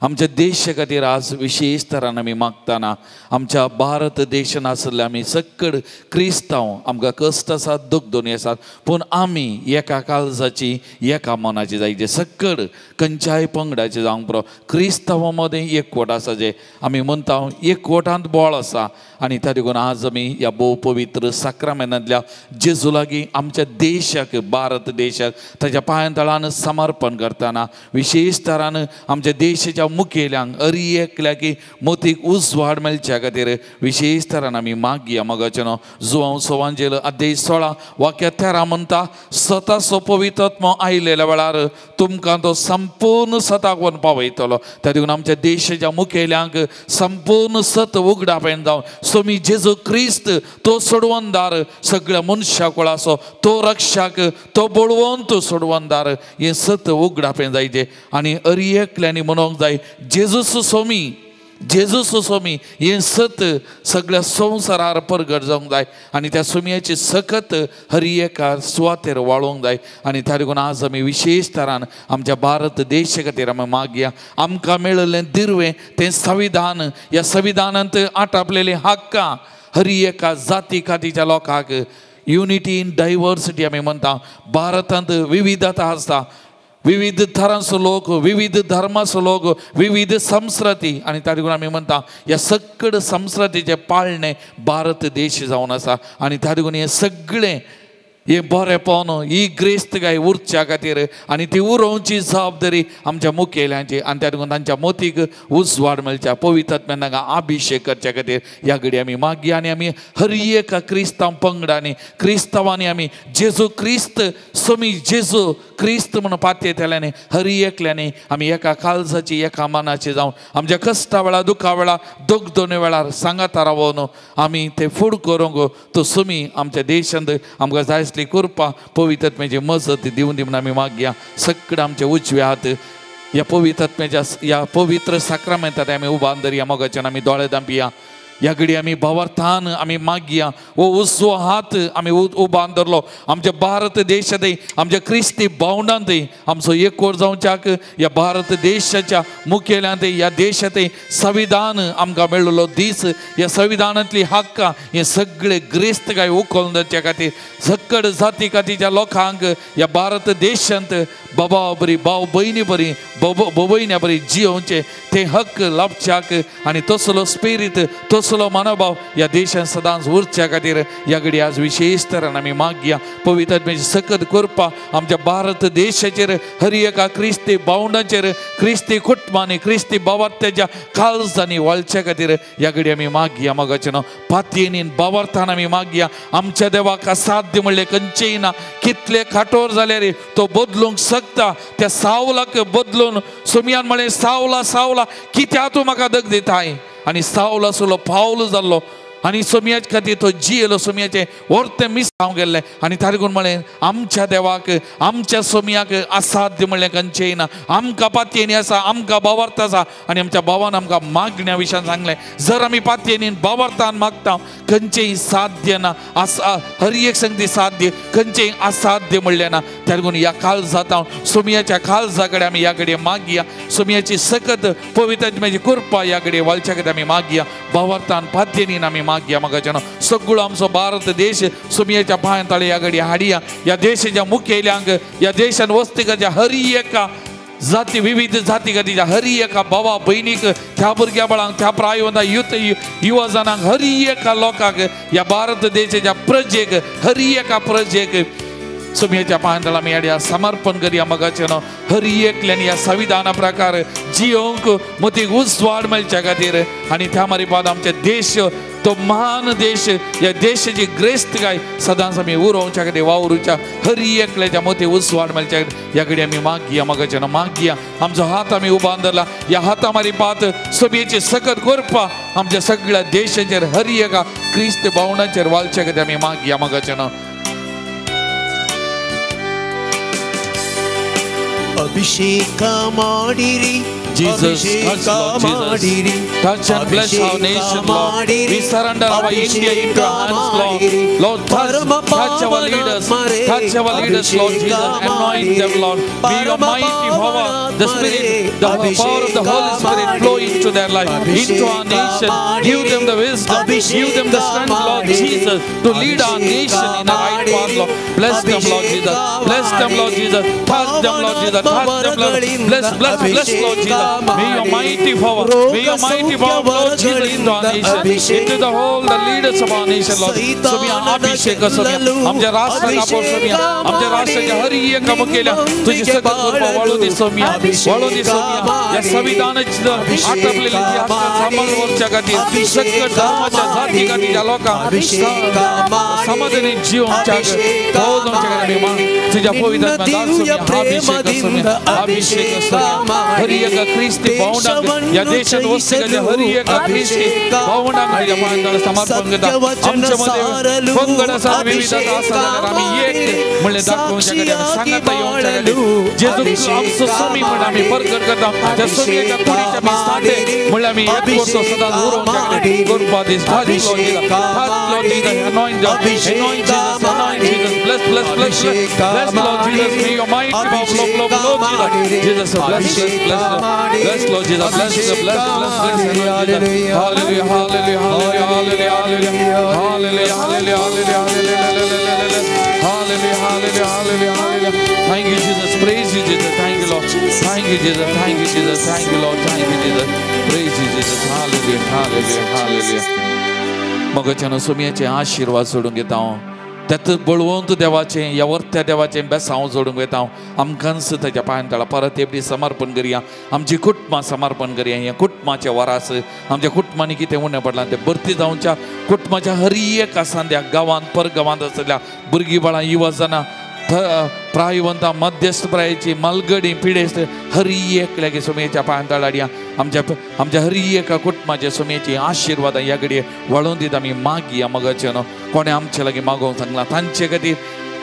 आमच्या देशा खातीर आज विशेष तरान आमी मागतना आमच्या भारत देशान आसले आमी सक्कड क्रिस्तांव आमकां कश्ट आसात दुखदोनी आसात पूण आमी एका काळजाची एका मनाची जायचे सक्कड खंयच्याय पंगडाचे जावंक पुरो क्रिस्तांवां मदें एकवट आसा जे आमी म्हणटा एकवटांत बळ आसा आनी त्या देखून आज आमी ह्या भोव पवित्र साक्रामेनांतल्या जेजू लागीं आमच्या देशाक भारत देशाक ताच्या पांयां तळान समर्पण करतना विशेष तरान आमच्या देशाच्या मुखेल्यांक अरी एकल्याकी मोतीक उजवाड मेळच्या खातीर विशेष तरान आमी मागया मगाचें न्हू जुवांव सोवांजेल अध्याय 16 वाक्य 13 म्हणटा सताचो पवित्र आयलेल्या वेळार तुमकां तो संपूर्ण सताक व्हरून पावयतलो. त्या देखून आमच्या देशाच्या मुखेल्यांक संपूर्ण सत उगडापेन जावन स्वामी जेजू क्रिस्त तो सोडवणदार सगळ्या मनशा कुळाचो तो रक्षाक तो बळवंत सोडवणदार हें सत उगडापेन जायचें आनी अरी एकल्यांनी म्हणूंक जाय जेजूस स्वामी जेजूस स्वामी हें सत सगळ्या संवसारार परगट जावंक जाय आनी त्या स्वामयाची सकत हर एका सुवातेर वाळोवंक जाय. आनी त्या देखून आज आमी विशेष तरान आमच्या भारत देशा खातीर आमी मागया आमकां मेळिल्लें दिर्वें तें संविधान ह्या संविधानांत आटापलेलीं हक्कां हर एका जाती कातीच्या लोकांक युनिटी इन डायवर्सिटी आमी म्हणटा भारतांत विविधता आसता विविध थरांचो लोक विविध धर्माचो लोक विविध संस्कृती आनी त्या देखून आमी म्हणटा ह्या सगळे संस्कृतीचें पाळणें भारत देश जावन आसा आनी त्या देखून हें सगळें हें बरेंपण ही ग्रेस्तकाय उरच्या खातीर आनी ती उरोवची जबाबदारी आमच्या मुखेल्यांची आनी त्या देखून तांच्या मोतीक उजवाड मेळच्या पवित्र आत्म्यान तांकां अभिशेक करच्या खातीर ह्या घडी आमी मागया आनी आमी हर एका क्रिस्तांव पंगडांनी क्रिस्तांवांनी आमी जेजू क्रिस्त स्वामी जेजू क्रिस्त म्हणून पातयेतल्यांनी हर एकल्यांनी आमी एका काळजाची एका मनाची जावन आमच्या कश्टा वेळार दुखा वेळार दोग वेळार सांगाता रावन आमी ते फूड करूंक तो स्वामी आमच्या देशांत आमकां जाय आसली कृपा पवित्र आत्म्याची मजत दिवन दी म्हूण आमी मागया. सगळें आमचे उजवे हात ह्या पवित्र आत्म्याच्या ह्या पवित्र साक्रामेंतात आमी उबान धरया मोगाच्यान आमी दोळे धांपया. ह्या घडी आमी भावार्थान आमी मागया हो उजवो हात आमी उबान धरलो आमच्या भारत देशांतय आमच्या क्रिस्ती भावंडांतय आमचो एकवट जावच्याक ह्या भारत देशाच्या मुखेल्यांतय ह्या देशांतय संविधान आमकां मेळिल्लो दीस ह्या संविधानांतली हक्कां हे सगळे ग्रेस्तकाय उखलून धरच्या खातीर सकड जाती कातीच्या लोकांक ह्या भारत देशांत बाबा बरी भाव भयणी बरी भयण्या बरी जियोवचें ते हक्क लाभच्याक आनी तसलो स्पिरीत तसलो मनोभाव ह्या देशांत सदांच उरच्या खातीर ह्या घडी आज विशेष तरान आमी मागया पवित्र आत्म्याची सकत कृपा आमच्या भारत देशाचेर हर एका क्रिस्ती भावंडांचेर क्रिस्ती कुटुंबांनी क्रिस्ती भावार्थ्याच्या काळजांनी वळच्या खातीर ह्या घडी आमी मागया मोगाचें न्हू पातयेनी भावार्थान आमी मागया आमच्या देवाक असाध्य म्हणलें खंयचेय ना कितले काठोर जाल्यार तो बदलूंक शकता त्या सावलाक बदलून सोमियान म्हळें सावला सावला कित्याक तूं म्हाका दग दिताय आनी सावल आसलो पावल जाल्लो आनी सोमयाचे खातीर तो जियेलो सोमयाचें वर्तें मिसांव गेल्लें आनी ताका म्हळें आमच्या देवाक आमच्या सोमयाक असाध्य म्हणलें खंयचेय ना आमकां पातयेनी आसा आमकां भावार्थ आसा आनी आमच्या भावान आमकां मागण्या विशयान सांगलें जर आमी पातयेनी भावार्थान मागता खंयचेय साध्य ना आसा हर एक संगती साध्य खंयचेय असाध्य म्हणलें ना त्या लागून ह्या काळजांत सोमयाच्या काळजा कडेन आमी ह्या कडेन मागया सोमयाची सकत पवित्र आत्म्याची कृपा ह्या कडेन वालच्या कडेन आमी मागया भावार्थान पातयेनीन आमी मागया म्हाका सगळो आमचो भारत देश सोमयाच्या पांयां तळे ह्या घडी हाडिया ह्या देशाच्या मुखेल्यांक ह्या देशान वस्तीकाच्या हर एका जाती विविध जाती खातीर हरी एका भावा भयणीक त्या भुरग्या बाळांक त्या प्रायवंता युथ युवा जाणांक हरी एका लोकांक ह्या भारत देशाच्या प्रजेक हरी एका प्रजेक सुमयेच्या पांयां आमी हाडया समर्पण करया मगाचें न्हू हरी एकल्यान ह्या संविधाना प्रकार जियोंक मोतीक उजवाड मेळच्या खातीर आनी त्या मारिपाद आमचे देश तो महान देश ह्या देशाची ग्रेस्तकाय सदांच आमी उरोवच्या खातीर वावरुच्या हरी एकल्याच्या मोती उजवाड मेळच्या खातीर ह्या कडेन आमी मागया मगाचें न्हू मागया आमचो हात आमी उबान धरला ह्या हाता मारिपाद सभेची सकत करपा आमच्या सगळ्या देशाचेर हरी एका क्रिस्त भावनाचेर वालच्या खातीर आमी मागया मगाचें न्हू. ಅಭಿಷೇಕ ಮಾಡಿರಿ. Jesus, touch, Lord Jesus. Touch and bless our nation, Lord. We surrender our India into your hands, Lord. Lord, touch our leaders. Touch our leaders, Lord Jesus. Anoint them, Lord. Be your mighty power, the Spirit, the power of the Holy Spirit flow into their life, into our nation. Give them the wisdom. Give them the strength, Lord Jesus, to lead our nation in the right path, Lord. Bless them, Lord Jesus. Bless them, Lord Jesus. Touch them, Lord Jesus. Touch them, Lord. Bless, bless, bless, Lord Jesus. May your mighty power, may your mighty power, Lord Jesus, into our nation, into the whole, the leaders of our nation, Lord. Somiya अभिषेक सोमिया आमच्या राष्ट्राक आपो सोमिया आमच्या राष्ट्राच्या हर एका मुखेल्या तुझी सकत कृपा वाळू दे सोमिया वाळू दे सोमिया या संविधानाची आटपलेली सांबाळ वरच्या खातीर सकट धर्माच्या जाती खातीर लोकांक समाधानी जीवनच्या तुझ्या पवित्र सोमिया अभिषेक सोमिया अभिषेक सोमिया हर एका क्रिस्ती भावनांक ह्या देशात वस्ती हर एका क्रिस्ती भावनांक तुझ्या पांयां समर्पण करता. आमच्या मध्ये पंगड आसा विविध आसा जाल्यार आमी एक म्हणलें दाखोवच्या खातीर आमी सांगाता येवच्या खातीर जेजू आमचो स्वामी म्हण आमी परगट करता. त्या स्वामीच्या कुडीच्या आमी सांडे म्हणल्यार आमी एक करतो सदांच उरोवच्या खातीर कृपा दीस. Touch Lord Jesus, touch Lord Jesus, anoint anoint Jesus, anoint Jesus, bless, bless, bless, bless Lord Jesus, may your mighty power flow, flow, flow, Jesus. Jesus, bless, bless, bless, bless Lord Jesus, bless, bless, bless, bless, hallelujah, hallelujah, hallelujah, hallelujah, hallelujah, hallelujah, hallelujah, hallelujah, hallelujah, hallelujah, hallelujah. Thank you, Jesus. Praise you, Jesus. Thank you, Lord. Thank you, Jesus. Thank you, Jesus. Thank you, Lord. Thank you, Jesus. Praise you, Jesus. Hallelujah, hallelujah, hallelujah. मगच्यान सोमयाचे आशीर्वाद सोडून घेता हांव त्यात बळवंत देवाचें ह्या वर्त्या देवाचें बेसांव जोडूंक वता हांव. आमकांच ताच्या पांयां तळा परत एकदी समर्पण करया आमची कुटुंबां समर्पण करया. ह्या कुटुंबाचें वरास आमच्या कुटुंबांनी कितें उणें पडलां तें भरती जावच्या कुटुंबाच्या हर एका सांद्या गांवांत परगांवांत आसल्या भुरगीं बाळां युवा जाणां प्रायवंतां मध्यस्थ प्रायची मालगडी पिडेस्त हर एकल्याक सोमयेच्या पांयां तळा हाडया. आमच्या आमच्या हर एका कुटुंबाच्या सोमयेची आशिर्वादां ह्या घडये वाळोवन दिता आमी मागया मगाचें न्हू कोणें आमचे लागीं मागोवंक सांगलां तांचे खातीर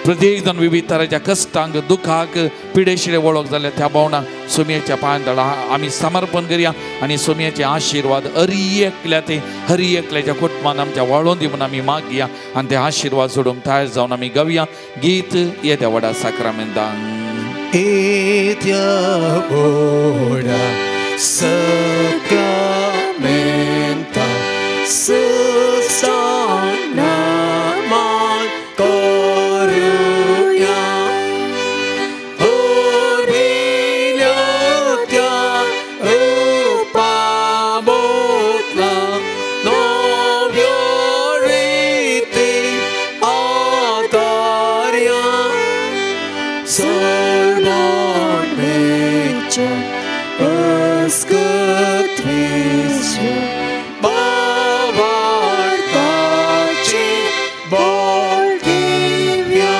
प्रत्येक जाण विविध तराच्या कश्टांक दुखाक पिडेशिले वळख जाल्यार त्या भावनाक सोमयेच्या पांयां तळा आमी समर्पण करया आनी सोमयेचे आशिर्वाद हर एकल्या ते हर एकल्याच्या कुटुंबान आमच्या वाळोवन दी म्हूण आमी मागया आनी ते आशिर्वाद सोडूंक तयार जावन आमी गावया गीत येद्या व्हडा साक्रामेंतांक. येद्या व्हडा साक्रामेंता सुसानामान करुया होरविल्या त्या रुपाबोतला नव्यो रिती आतार्या सर्वांच्या अस्कत्वेच्या भावार्थाचे बोल दिव्या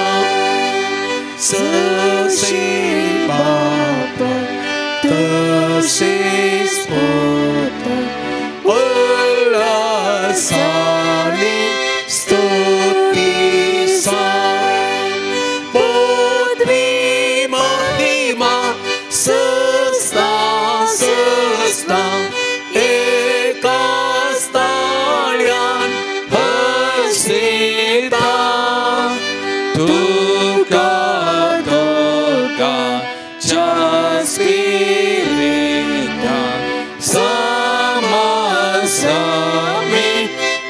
ससे बाप तसेच पुत्र उल्हासाने स्तुतीसा पदवी महिमा सस्ता सस्ता एकाच ताळ्यान हसता तुका दोगांच्या स्पिरितान समासमी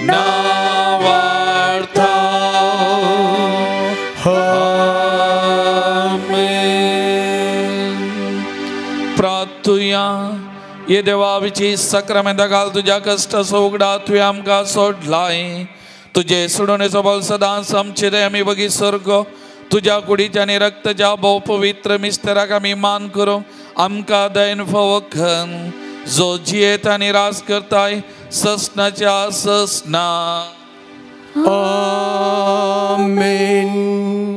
नावार्था. आमेन. प्रार्थुया. ये देवा विची सक्रामेंता घाल तुज्या कश्टाचो उगडा तुवें आमकां सोडलाय. तुजे सोडोवणेचो बल सदांच आमचेर आमी बगी सर्ग तुज्या कुडीच्या आनी रक्ताच्या भोव पवित्र मिस्तराक आमी मान करूंक आमकां दयन फावो कर, जो जियेत आनी राज करताय ससनाच्या ससना. आमेन.